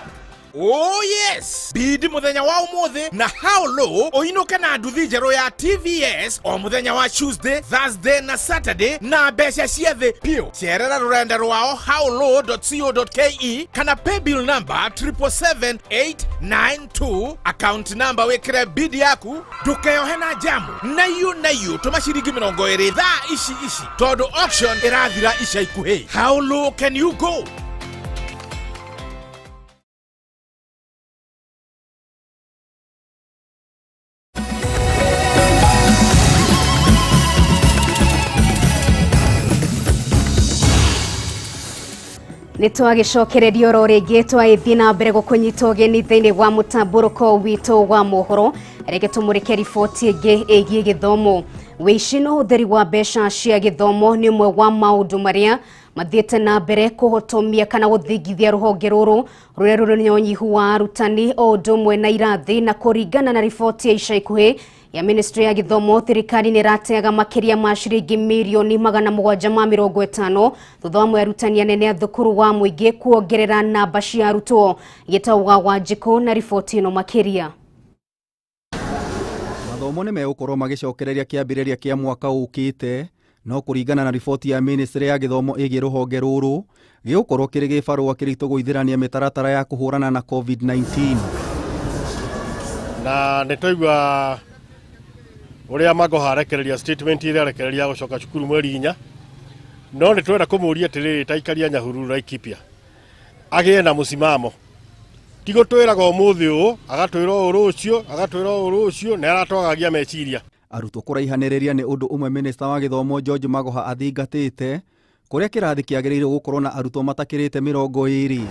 Oh yes, bidi muthenya wa umuthi na how low uinuke na nduthi njeru ya TVS o muthenya wa Tuesday, Thursday na Saturday na mbeca cia thi piu. Cerera rurenda rwao howlow.co.ke kana paybill number 777892, account number wikire bidi yaku, ndukeyohe na jamu na iu tuma ciringi 20 thaa ici ici tondu auction irathira ica ikuhi. How low can you go? Nĩ twagĩcokereria oro rĩngĩ twagĩthiĩ na mbere gũkũnyita ũgeni thĩinĩ wa mũtambũrũko witũ wa mohoro. Reke tũmũrĩke riboti ĩngĩ ĩgiĩ gĩthomo. Wĩici na ũhũthĩri wa mbeca cia gĩthomo nĩ ũmwe wa maũndũ marĩa mathiĩte na mbere kũhotomia kana gũthingithia rũhonge rũrũ rũrĩa rũrĩ na ũnyihu wa arutani o ũndũ ũmwe na irathi. Na kũringana na riboti ya ica ikuhĩ ya Ministry ya Gĩthomo, thirikari nĩ ĩrateaga makĩria ma ciringi mirioni 750 thutha wa arutani anene a thukuru wa mũingĩ kuongerera namba cia arutwo. Gĩtau wa Wanjikũ na riboti ĩno makĩria. Mathomo nĩ megũkorwo magĩcokereria kĩambĩrĩria kĩa mwaka ũkĩte, no kũringana na riboti ya Ministry ya Gĩthomo ĩgiĩ rũhonge rũrũ gĩgũkorwo kĩrĩ gĩbarũa kĩritũ gũithĩrania mĩtaratara ya kũhũrana na COVID-19. Na nĩ twaigua uria Magoha arekereria statement iria arekereria gucoka cukuru mweri 4, no nĩ twenda kũmũria atĩrĩrĩ ta aikaria Nyahururu Laikipia agĩe na mũsimamo, ti gũtwĩraga ũmũthĩ ũũ agatwĩra ũũ rũciũ agatwĩra ũũ rũciũ, nĩ aratwagagia meciria. Arutwo kũraihanĩrĩria nĩ ũndũ ũmwe Minista wa Gĩthomo George Magoha athingatĩte, kũrĩa kĩrathi kĩagĩrĩirwo gũkorwo na arutwo matakĩrĩte 20.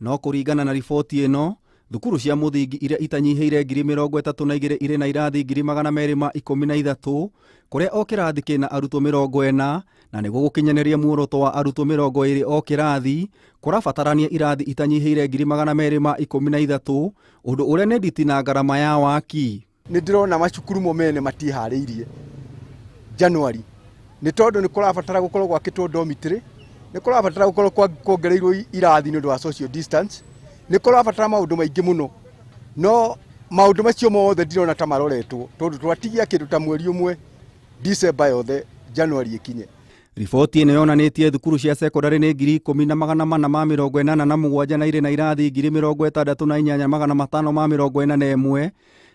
No kũringana na riboti ĩno, thukuru cia mũthingi iria itanyihĩire 32,000 irĩ na irathi 213,000, kũrĩa o kĩrathi kĩna arutwo 40, na nĩguo gũkinyanĩria muoroto wa arutwo 20 o kĩrathi kũrabatarania irathi itanyihĩire 213,000, ũndũ ũrĩa nĩ nditi na ngarama ya waki. Nĩ ndĩrona macukuru mo mene matiharĩirie January, nĩ tondũ nĩ kũrabatara gũkorwo gwakĩtwo dormitory, nĩ kũrabatara gũkorwo kuongereirwo irathi nĩ ũndũ wa social distance, nĩ kũrabatara maũndũ maingĩ mũno, no maũndũ macio mothe ndirona ta maroretwo tondũ twatigia kĩndũ ta mweri ũmwe December yothe January ĩkinye. Riboti ĩno yonanĩtie thukuru cia sekondarĩ nĩ 10,487 na irĩ na irathi 68,541,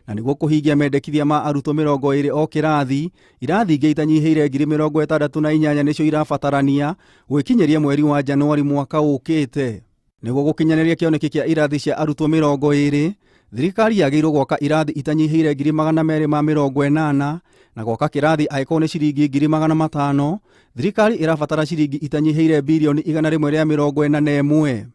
na nĩguo kũhingia mendekithia ma arutwo 20 o kĩrathi, irathi ingĩ itanyihĩire 68 nĩcio irabatarania gwĩkinyĩria mweri wa Januari mwaka ũkĩte. Nĩguo gũkinyanĩria kĩoneki kĩa irathi cia arutwo 20, thirikari yagĩrĩirwo gwaka irathi itanyihĩire 280,000 na gwaka kĩrathi angĩkorwo nĩ ciringi 500,000, thirikari ĩrabatara ciringi itanyihĩire birioni 141.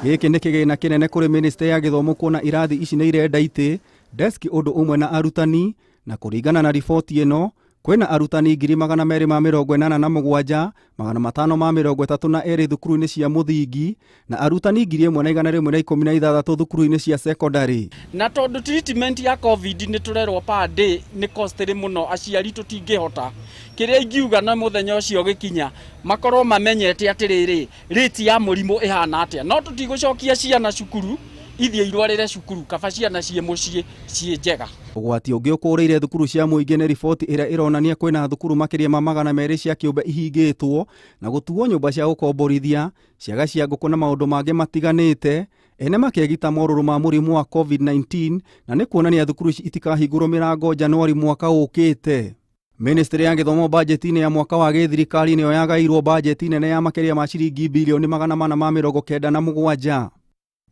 Gĩkĩ nĩ kĩgĩna kĩnene kũrĩ Ministry ya Gĩthomo kuona irathi ici nĩ irenda itĩ, deski ũndũ ũmwe na arutani, na kũringana na riboti ĩno kwĩna arutani 287,532 thukuru-inĩ cia mũthingi na arutani 1,116 thukuru-inĩ cia sekondarĩ. Na tondũ treatment ya COVID nĩ tũrerwo per day nĩ costly mũno, aciari tũtingĩhota. Kĩrĩa ingiuga na mũthenya ũcio gĩkinya makorwo mamenyete atĩrĩrĩ rate ya mũrimũ ĩhana atĩa, no tũtigũcokia ciana cukuru ithiĩ irwarĩre cukuru, kaba ciana ciĩ mũciĩ ciĩ njega. Ũgwati ũngĩ ũkũrĩire thukuru cia mũingĩ nĩ riboti ĩrĩa ĩronania kwĩna thukuru makĩria ma 200 cia kĩũmbe ihingĩtwo na gũtuo nyũmba cia gũkomborithia, ciaga cia ngũkũ na maũndũ mangĩ matiganĩte, ene makĩgita morũrũ ma mũrimũ wa COVID-19, na nĩ kuonania thukuru ici itikahingũrwo mĩrango Januari mwaka ũkĩte. Ministry ya Gĩthomo bajeti-inĩ ya mwaka wa gĩthirikari nĩyo yagairwo bajeti nene ya makĩria ma ciringi bilioni 497.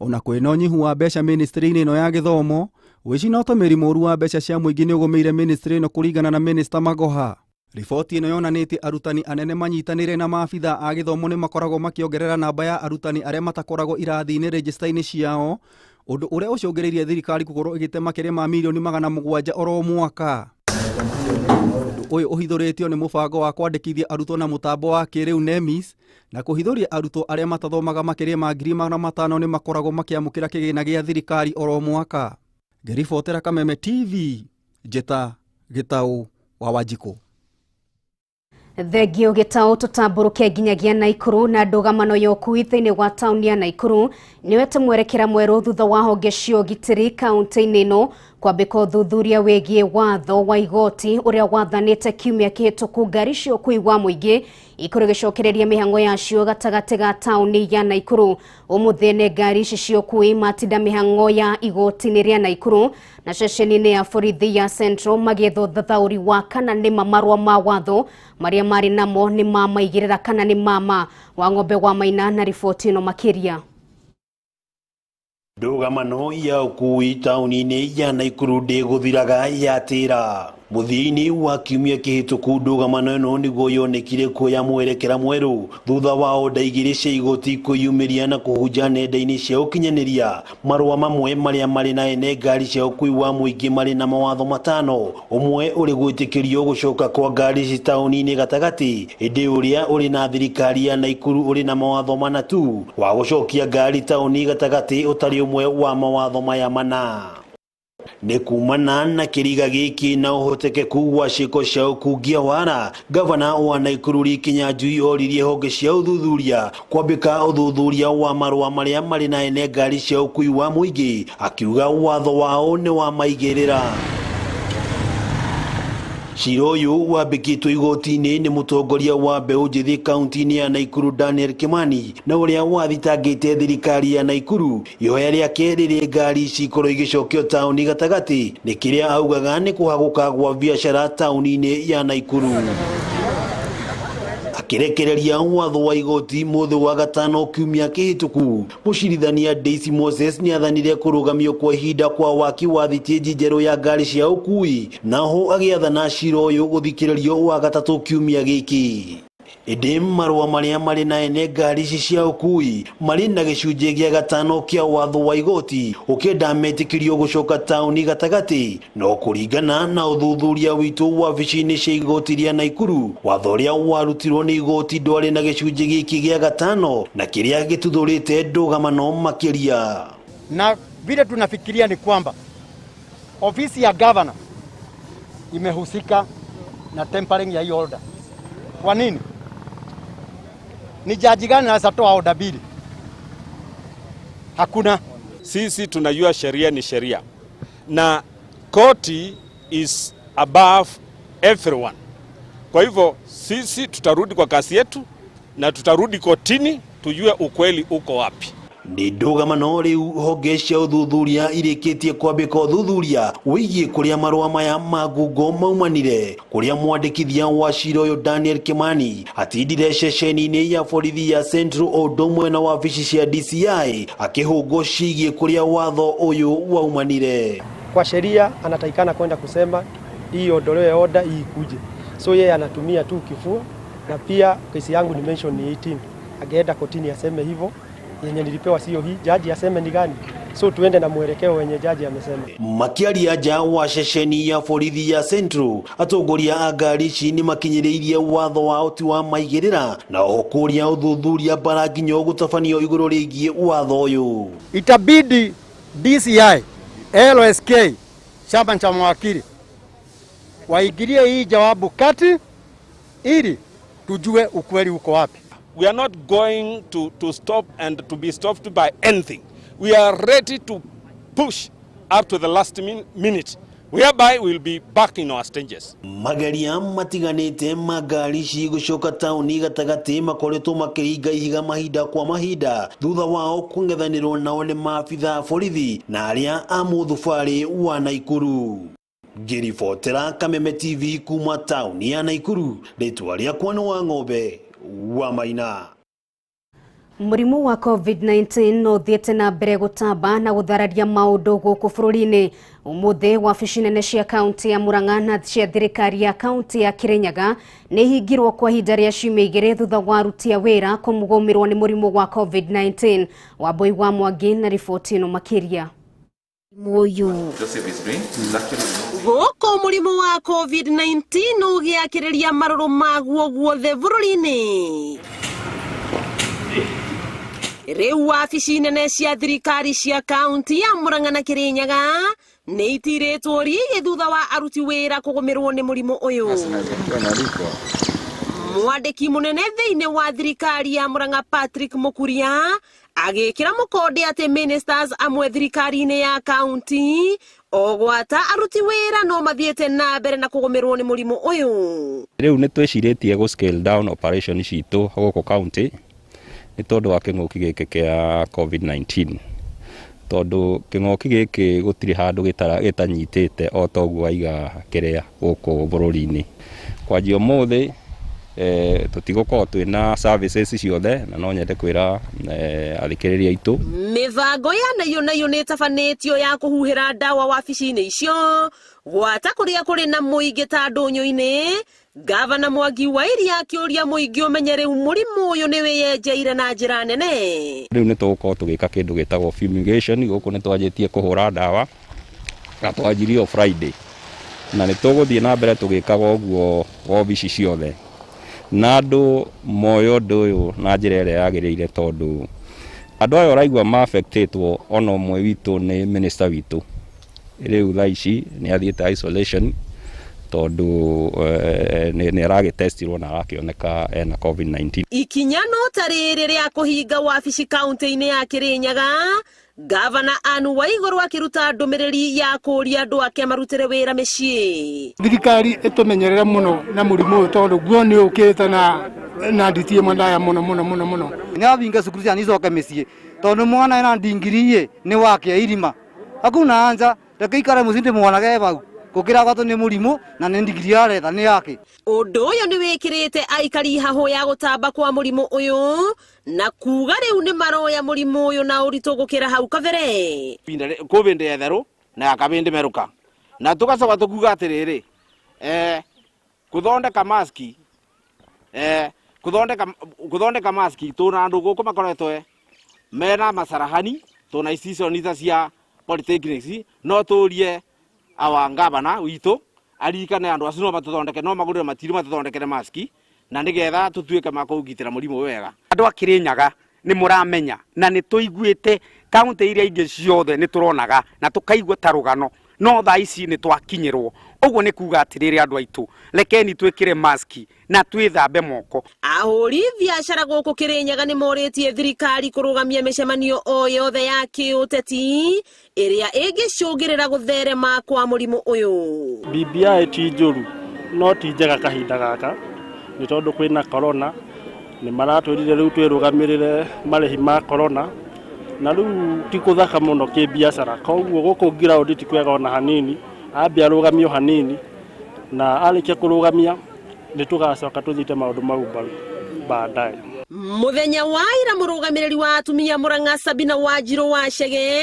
Ona kwĩna ũnyihu wa mbeca ministry-inĩ ĩno ya gĩthomo, ũici na ũtũmĩri mũũru wa mbeca cia mũingĩ nĩ ũgũmĩire ministry ĩno kũringana na Minister Magoha. Riboti ĩno yonanĩtie arutani anene manyitanĩire na maabithaa a gĩthomo nĩ makoragwo makĩongerera namba ya arutani arĩa matakoragwo irathi-inĩ rejista-inĩ ciao, ũndũ ũrĩa ũcũngĩrĩirie thirikari gũkorwo ĩgĩte makĩria ma milioni 700 oro mwaka. Ũndũ ũyũ ũhithũrĩtio nĩ mũbango wa kwandĩkithia arutwo na mũtambo wa kĩrĩu NEMIS, na kũhithũria arutwo arĩa matathomaga makĩria ma 500,000 nĩ makoragwo makĩamũkĩra kĩgĩna gĩa thirikari oro mwaka. Ngĩribotera Kameme TV, Njĩta Gĩtaũ wa Wanjikũ. Thengio gĩtaũ tũtambũrũke nginyagia Naikuru na ndũgamano ya ũkui thĩinĩ wa taũni ya Naikuru nĩwete mwerekera mwerũ thutha wa honge cia ũgitĩri kaunti-inĩ ĩno kwambĩka ũthuthuria wĩgiĩ watho wa igoti ũrĩa wathanĩte kiumia kĩhĩtũku ngari cia ũkui wa mũingĩ ikorwo igĩcokereria mĩhang'o yacio gatagatĩ ga taũni ya Naikuru. Ũmũthĩ nĩ ngari ici cia ũkui matinda mĩhang'o ya igoti-inĩ rĩa Naikuru na ceceni-inĩ ya borithi ya Central magĩetha ũthathaũri wa kana nĩma marũa ma watho marĩa marĩ namo nĩ mamaigĩrĩra kana nĩ mama. Wang'ombe wa Maina na riboti ĩno makĩria. Ndũgamano ya ũkui taũni-inĩ ya Naikuru ndĩgũthiraga yatĩra. Mũthia-inĩ wa kiumia kĩhĩtũku ndũgamano ĩno nĩguo yonekire kuoya mwerekera mwerũ thutha wa oda igĩrĩ cia igoti kwĩyumĩria na kũhunja nenda-inĩ cia ũkinyanĩria marũa mamwe marĩa marĩ na ene ngari cia ũkui wa mũingĩ marĩ na mawatho matano, ũmwe ũrĩ gwĩtĩkĩrio gũcoka kwa ngari ici taũni-inĩ gatagatĩ, ĩndĩ ũrĩa ũrĩ na thirikari ya Naikuru ũrĩ na mawatho mana tu wa gũcokia ngari taũni gatagatĩ ũtarĩ ũmwe wa mawatho maya mana. Nĩ kumana na kĩriga gĩkĩ na ũhotekeku wa ciĩko cia ũkungia wara, gavana wa Naikuru Lee Kinyanjui oririe honge cia ũthuthuria kwambĩka ũthuthuria wa marũa marĩa marĩ na ene ngari cia ũkui wa mũingĩ, akiuga watho wao nĩ wa maigĩrĩra. Cira ũyũ wambĩkĩtwo igoti-inĩ nĩ mũtongoria wa mbeũ njĩthĩ kaunti-inĩ ya Naikuru Daniel Kimani na ũrĩa wathitangĩte thirikari ya Naikuru ihoya rĩake rĩrĩ ngari ici ikorwo igĩcokio taũni gatagatĩ nĩ kĩrĩa augaga nĩ kũhagũka gwa biacara taũni-inĩ ya Naikuru. Akĩrekereria watho wa igoti mũthĩ wa gatano kiumia kĩhĩtũku, mũcirithania Daisy Moses nĩathanire kũrũgamio kwa ihinda kwa waki wa thitĩnji njerũ ya ngari cia ũkui, naho agĩathana cira ũyũ gũthikĩrĩrio wa gatatũ kiumia gĩkĩ. Ĩndĩ marũa marĩa marĩ na ene ngari ici cia ũkui marĩ na gĩcunjĩ gĩa gatano kĩa watho wa igoti ũkĩenda metĩkĩrio gũcoka taũni gatagatĩ, no kũringana na ũthuthuria witũ wabici-inĩ cia igoti rĩa Naikuru, watho ũrĩa warutirwo nĩ igoti ndwarĩ na gĩcunjĩ gĩkĩ gĩa gatano na kĩrĩa gĩtuthũrĩte ndũgamano makĩria. Na vile tunafikiria ni kwamba ofisi ya governor imehusika na tampering ya hii order. Kwa nini? Ni jaji gani anaweza toa order mbili? Hakuna. Sisi tunajua sheria ni sheria, na koti is above everyone. Kwa hivyo sisi tutarudi kwa kasi yetu na tutarudi kotini tujue ukweli uko wapi. Nĩ ndũgamano rĩu honge cia ũthuthuria irĩkĩtie kwambĩka ũthuthuria wĩgiĩ kũrĩa marũa maya ma ngungo maumanire, kũrĩa mwandĩkithia wa cira ũyũ Daniel Kimani atindire ceceni-inĩ ya borithi ya Central o ũndũ ũmwe na wabici cia DCI akĩhũngwo ciĩgiĩ kũrĩa watho ũyũ waumanire. Kwa sheria anatakikana kwenda kusema hii ondolewe order hii ikuje, so yeye anatumia tu kifua, na pia kesi yangu ni mention ni 18, angeenda kotini aseme hivyo yenye nilipewa sio hii, jaji aseme ni gani, so tuende na mwelekeo wenye jaji amesema. Makiaria nja wa ceceni ya borithi ya Central, atongoria a ngari ici nĩ makinyĩrĩirie watho wao ti wa maigĩrĩra na oho kũria ũthuthuria bara nginya ũgũtabanio igũrũ rĩgiĩ watho ũyũ. Itabidi DCI, LSK, chama cha mawakili waingilie hii jawabu kati ili tujue ukweli uko wapi. We are not going to stop and to be stopped by anything. We are ready to push up to the last minute, whereby we will be back in our stages. Mageria matiganĩte ma ngari ici gũcoka taũni gatagatĩ makoretwo makĩringa ihiga mahinda kwa mahinda thutha wao kũng'ethanĩrwo nao nĩ maabitha a borithi na arĩa a mũthubarĩ wa Naikuru. Ngĩribotera Kameme TV kuma taũni ya Naikuru, rĩtwa rĩakwa nĩ Wang'ombe wa Maina. Mũrimũ wa COVID-19 no ũthiĩte na mbere gũtamba na gũthararia maũndũ gũkũ bũrũri-inĩ. Ũmũthĩ wabici nene cia kaunti ya Murang'a na cia thirikari ya kaunti ya Kirinyaga nĩ ihingirwo kwa ihinda rĩa ciumia igĩrĩ thutha wa aruti a wĩra kũgũmĩrwo nĩ mũrimũ wa COVID-19. Wambui wa Mwangi na riboti ĩno makĩria. Gũkũ mũrimũ wa COVID-19 ũgĩakĩrĩria marũrũ maguo guothe bũrũri-inĩ. Rĩu wabici nene cia thirikari cia kaunti ya Murang'a na Kirinyaga nĩ itirĩtwo rĩngĩ thutha wa aruti wĩra kũgũmĩrwo nĩ mũrimũ ũyũ. Mwandĩki mũnene thĩinĩ wa thirikari ya Murang'a Patrick Mukuria agĩkĩra mũkonde atĩ ministers amwe thirikari-inĩ ya kaunti o gwata aruti wĩra no mathiĩte na mbere na kũgũmĩrwo nĩ mũrimũ ũyũ. Rĩu nĩ twĩcirĩtie gũ scale down operation citũ gũkũ county nĩ tondũ wa kĩng'ũki gĩkĩ kĩa COVID-19, tondũ kĩng'ũki gĩkĩ gũtirĩ handũ gĩtanyitĩte o toguo waiga kĩrĩa gũkũ bũrũri-inĩ. Kwanjia ũmũthĩ tũtigũkorwo twĩna services ciothe, na no nyende kwĩra athikĩrĩria aitũ. Mĩbango ya nayo nayo nĩ ĩtabanĩtio ya kũhuhĩra ndawa wabici-inĩ icio gwata kũrĩa kũrĩ na mũingĩ ta ndũnyũ-inĩ. Gavana Mwangi wa Iria akĩũria mũingĩ ũmenye rĩu mũrimũ ũyũ nĩ wĩyenjeire na njĩra nene. Rĩu nĩ tũgũkorwo tũgĩka kĩndũ gĩtagwo fumigation gũkũ nĩ twanjĩtie kũhũra ndawa na twanjirie o Friday, na nĩ tũgũthiĩ na mbere tũgĩkaga ũguo wabici ciothe, na andũ moe ũndũ ũyũ na njĩra ĩrĩa yagĩrĩire, tondũ andũ aya ũraigua ma-affectĩtwo ona ũmwe witũ nĩ minister witũ rĩu thaa ici nĩ athiĩte isolation tondũ nĩ aragĩtestirwo na arakĩoneka ena COVID-19. Ikinya no ta rĩrĩ rĩa kũhinga wabici kaunti-inĩ ya Kirinyaga, Gavana Anne Waiguru akĩruta ndũmĩrĩri ya kũũria andũ ake marutĩre wĩra mĩciĩ. Thirikari ĩtũmenyerere mũno na mũrimũ ũyũ tondũ guo nĩ ũkĩte na nditi ĩmwe ndaya mũno mũno mũno mũno. Nĩ athinga cukuru ciana icoke mĩciĩ tondũ mwana ena ndingiri nĩ wake irima hakuna anja reke ikare mũciĩ ndĩmwonage bau gũkĩra gwatwo nĩ mũrimũ na nĩ ndigiri aretha nĩ yake. Ũndũ ũyũ nĩ wĩkĩrĩte aikari hahũ ya gũtamba kwa mũrimũ ũyũ na kuga rĩu nĩ maroya mũrimũ ũyũ na ũritũ gũkĩra hau kabere. Covid yetherũ na yakabindi meruka na tugacoka tukuga atĩrĩrĩ kuthondeka maski kuthondeka maski tuna andu guku makoretwe mena macarahani tuna institution cia polytechnics no turie awa ngabana witũ aririkane andu acio no matuthondeke no magũrĩre matiru matuthondekere maski na nigetha tutuike ma kũgitĩra mũrimũ wega. Andũ a Kirinyaga nĩ mũramenya na nĩ tũiguĩte kaunti iria ingĩ ciothe nĩ tũronaga na tũkaigua ta rũgano, no thaa ici nĩ twakinyĩrwo. Ũguo nĩ kuga atĩrĩrĩ andũ aitũ, rekeni twĩkĩre maski na twĩthambe moko. Ahũri biacara gũkũ Kirinyaga nĩ morĩtie thirikari kũrũgamia mĩcemanio o yothe ya kĩũteti ĩrĩa ĩngĩcũngĩrĩra gũtherema kwa mũrimũ ũyũ. BBI ti njũru no ti njega kahinda gaka nĩ tondũ kwĩna corona, nĩ maratwĩrire rĩu twĩrũgamĩrĩre marĩhi ma corona na rĩu ti kũthaka mũno kĩbiacara, koguo gũkũ ground ti kwega ona hanini, ambia arũgamio hanini na arĩkia kũrũgamia nĩ tũgacoka tũnyite maũndũ mau mbaru baadaye. Mũthenya wa ira mũrũgamĩrĩri wa atumia Murang'a Sabina Wanjiru wa Chege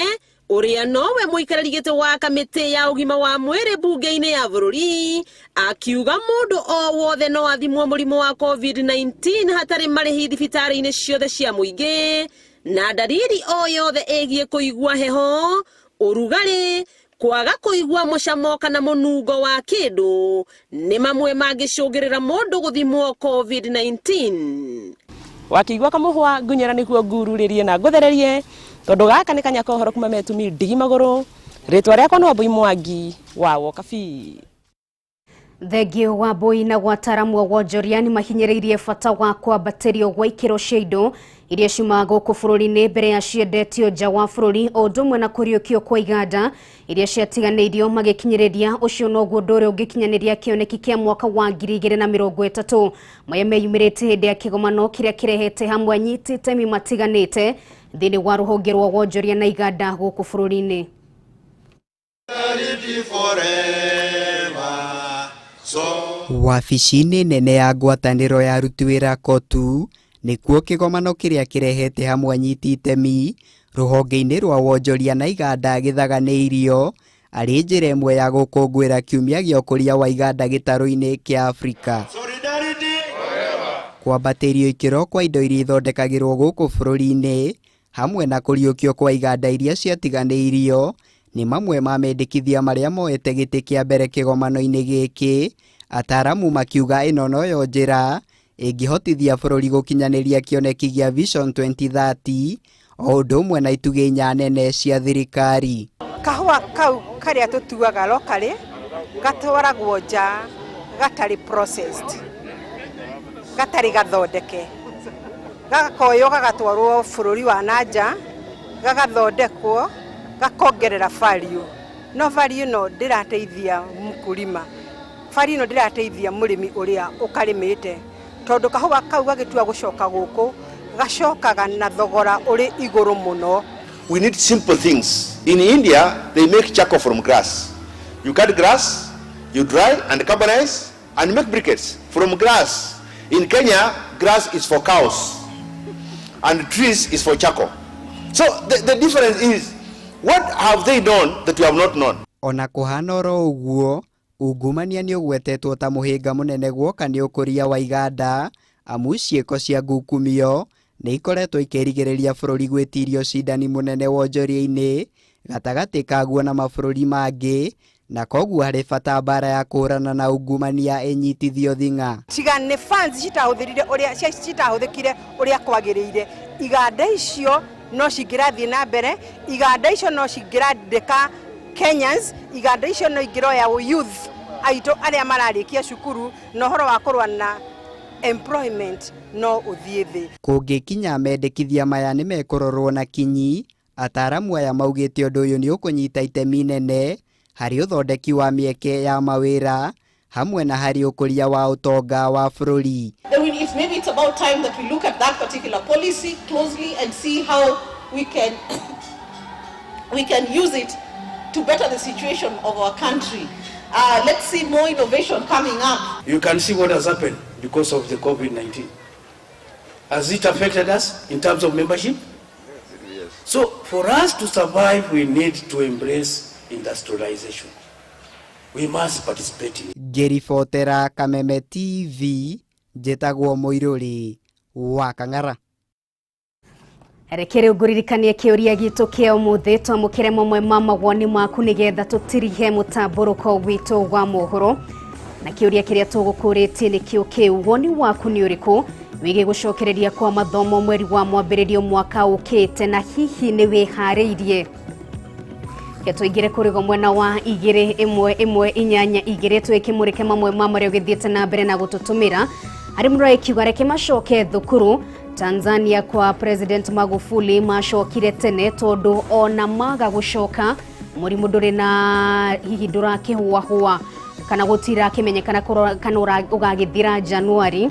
ũrĩa nowe mũikarĩri gĩtĩ wa kamĩtĩ ya ũgima wa mwĩrĩ mbunge-inĩ ya bũrũri akiuga mũndũ o wothe no athimwo mũrimũ wa COVID-19 hatarĩ marĩhi thibitarĩ-inĩ ciothe cia mũingĩ na ndariri o yothe ĩgiĩ kũigua heho, ũrugarĩ, kwaga kũigua mũcamo kana mũnungo wa kĩndũ nĩ mamwe mangĩcũngĩrĩra mũndũ gũthimwo COVID-19. Wakĩigua kamũhwa ngunyĩra nĩguo ngururĩrie na ngũthererie tondũ gaka nĩ kanya ka ũhoro kuma metumi ndigi magũrũ. Rĩtwa rĩakwa nĩ Wambui Mwangi wa Wokabi. Thengio Wambui na gwataramu a wonjoria nĩ mahinyĩrĩirie bata wa kwambatĩrio gwa ikĩro cia indo iria ciumaga gũkũ bũrũri-inĩ mbere ya ciendetio nja wa bũrũri o ũndũ ũmwe na kũriũkio kwa iganda iria ciatiganĩirio magĩkinyĩrĩria ũcio noguo ũndũ ũrĩa ũngĩkinyanĩria kĩoneki kĩa mwaka wa 2030. Maya meyumĩrĩte hĩndĩ ya kĩgomano kĩrĩa kĩrehete hamwe anyiti itemi matiganĩte thĩinĩ wa rũhonge rwa wonjoria na iganda gũkũ bũrũri-inĩ. Wabici-inĩ nene ya ngwatanĩro ya aruti wĩra KOTU nĩkuo kĩgomano kĩrĩa kĩrehete hamwe anyiti itemi rũhonge-inĩ rwa wonjoria na iganda gĩthaganĩirio arĩ njĩra ĩmwe ya gũkũngũĩra kiumia gĩa ũkũria wa iganda gĩtarũ-inĩ kĩa Afrika. Kwambatĩrio ikĩro kwa indo iria ithondekagĩrwo gũkũ bũrũri-inĩ hamwe na kũriũkio kwa iganda iria ciatiganĩirio nĩ mamwe ma mendekithia marĩa moete gĩtĩ kĩa mbere kĩgomano-inĩ gĩkĩ, ataramu makiuga ĩno noyo njĩra ĩngĩhotithia bũrũri gũkinyanĩria kĩoneki gĩa Vision 2030 o ũndũ ũmwe na itugĩ inya nene cia thirikari. Kahũa kau karĩa tũtuaga locally gatwaragwo nja gatarĩ processed. gatarĩ gathondeke, gagakoywo gagatwarwo bũrũri wa nanja, gagathondekwo, gakongerera value. No value ĩno ndĩrateithia mkulima, value ĩno ndĩrateithia mũrĩmi ũrĩa ũkarĩmĩte, tondũ kahũa kau gagĩtua gũcoka gũkũ gacokaga na thogora ũrĩ igũrũ mũno. We need simple things. In India, they make charcoal from grass. You cut grass, you dry and carbonize and make briquettes from grass. In Kenya, grass is for cows and trees is for charcoal. So the difference is, what have they done that we have not known? Ona kũhana oro ũguo, ungumania nĩ ũgwetetwo ta mũhĩnga mũnene guoka nĩ ũkũria wa iganda, amu ciĩko cia ngukumio nĩ ikoretwo ikĩrigĩrĩria bũrũri gwĩtiria ũcindani mũnene wonjoria-inĩ gatagatĩ kaguo na mabũrũri mangĩ, na koguo harĩ bata mbara ya kũhũrana na ungumania ĩnyitithio thing'a. Tiga nĩ funds citahũthĩrire ũrĩa citahũthĩkire ũrĩa kwagĩrĩire, iganda icio no cingĩrathiĩ na mbere, iganda icio no cingĩrandĩka Kenyans, iganda icio no ingĩroya youth aitũ arĩa mararĩkia cukuru, na ũhoro wa kũrũa na employment no ũthiĩ thĩ. Kũngĩkinya mendekithia maya nĩ mekũrorwo na kinyi, ataaramu aya maugĩte ũndũ ũyũ nĩ ũkũnyita itemi inene harĩ ũthondeki wa mĩeke ya mawĩra hamwe na harĩ ũkũria wa ũtonga wa bũrũri. Maybe it's about time that we look at that particular policy closely and see how we can use it to better the situation of our country. Let's see more innovation coming up. You can see what has happened because of the COVID-19. Has it affected us in terms of membership? Yes. So for us to survive, we need to embrace industrialization. We must participate in it. Ngĩribotera Kameme TV, njĩtagwo Mũirũrĩ wa Kang'ara. Reke rĩu ngũririkanie kĩũria gitũ kĩa ũmũthĩ, twamũkĩre mamwe ma mawoni maku nĩgetha tũtirihe mũtambũrũko witũ wa mohoro. Na kĩũria kĩrĩa tũgũkũrĩtie nĩkĩo kĩu, woni waku nĩ ũrĩkũ wĩgiĩ gũcokereria kwa mathomo mweri wa mwambĩrĩrio mwaka ũkĩte, na hihi nĩ wĩharĩirie? Tũingĩre kũrĩgo mwena wa 2 1 1 8 2 twĩkĩmũrĩke mamwe ma marĩa ũgĩthiĩte na mbere na gũtũtũmĩra. Harĩ mũndũ akiuga reke macoke thukuru. Tanzania kwa President Magufuli macokire tene tondũ ona maga gũcoka mũrimũ ndũrĩ na hihi ndũrakĩhũahũa kana gũtirakĩmenyekana kana ũgagĩthira Januari.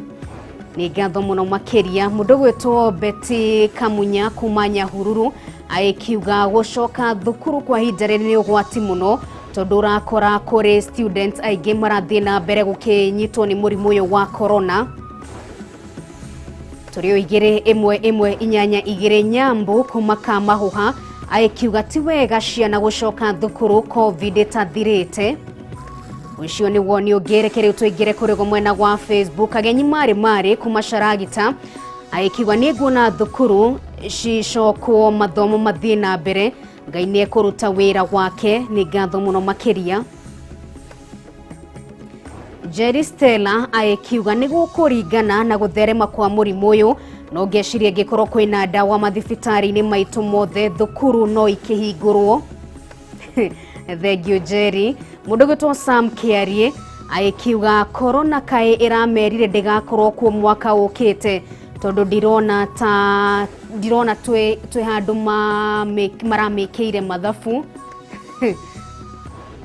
Nĩ ngatho mũno makĩria. Mũndũ gwĩtwo Betty Kamunya kuma Nyahururu aikiuga gũcoka thukuru kwa ihinda rĩrĩ nĩ ũgwati mũno tondũ ũrakora kũrĩ students aingĩ marathiĩ na mbere gũkĩnyitwo nĩ mũrimũ ũyũ wa corona. Tũrĩ o 2 1 1 8 2 Nyambu kuma Kamahuha aikiuga ti wega ciana gũcoka thukuru COVID ĩtathirĩte. Ũcio nĩ woni ũngĩ. Reke rĩu tũingĩre kũrĩ mwena wa Facebook. Agenyi marĩ marĩ kuma Sharagita aikiuga nĩ nguona thukuru cicokwo mathomo mathiĩ na mbere, Ngai nĩ ekũruta wĩra wake. Nĩ ngatho mũno makĩria. Jerry Stella aikiuga nĩ gũkũringana na gũtherema kwa mũrimũ ũyũ, no ngeciria ngĩkorwo kwĩna ndawa mathibitarĩ-inĩ maitũ mothe thukuru no ikĩhingũrwo. Thank you Jerry. Mũndũ gwĩtwo Sam Kĩarie aikiuga corona kaĩ ĩramerire ndĩgakorwo kuo mwaka ũkĩte tondũ ndirona twĩ handũ maramĩkĩire mathabu.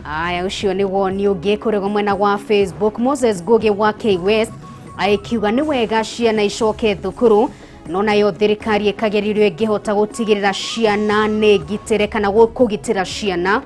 Aya, ũcio nĩ woni ũngĩ kũrĩ mwena wa Facebook. Moses Ngugi wa K West aikiuga nĩ wega ciana icoke thukuru, no nayo thirikari ĩkagerio ĩngĩhota gũtigĩrĩra ciana nĩ ngitĩre kana kũgitĩra ciana.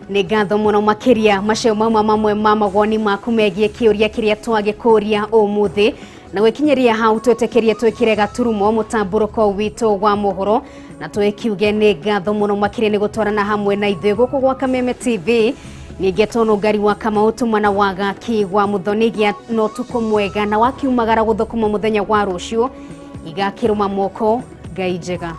Nĩ ngatho mũno makĩria. Macio mamwe mamwe ma mawoni maku megiĩ kĩũria kĩrĩa twagĩkũria ũmũthĩ, na gwĩkinyĩria hau twĩtĩkĩrie twĩkĩre gaturumo mũtambũrũko witũ wa mohoro, na twĩkiuge nĩ ngatho mũno makĩria nĩ gũtwarana hamwe na ithuĩ gũkũ gwa Kameme TV. Ningĩ tũnũngari wa Kamau Tumana wa Gaki wa Muthoni gĩa na ũtukũ mwega, na wakiumagara gũthũkũma mũthenya wa rũciũ igakĩrũma moko. Ngai njega.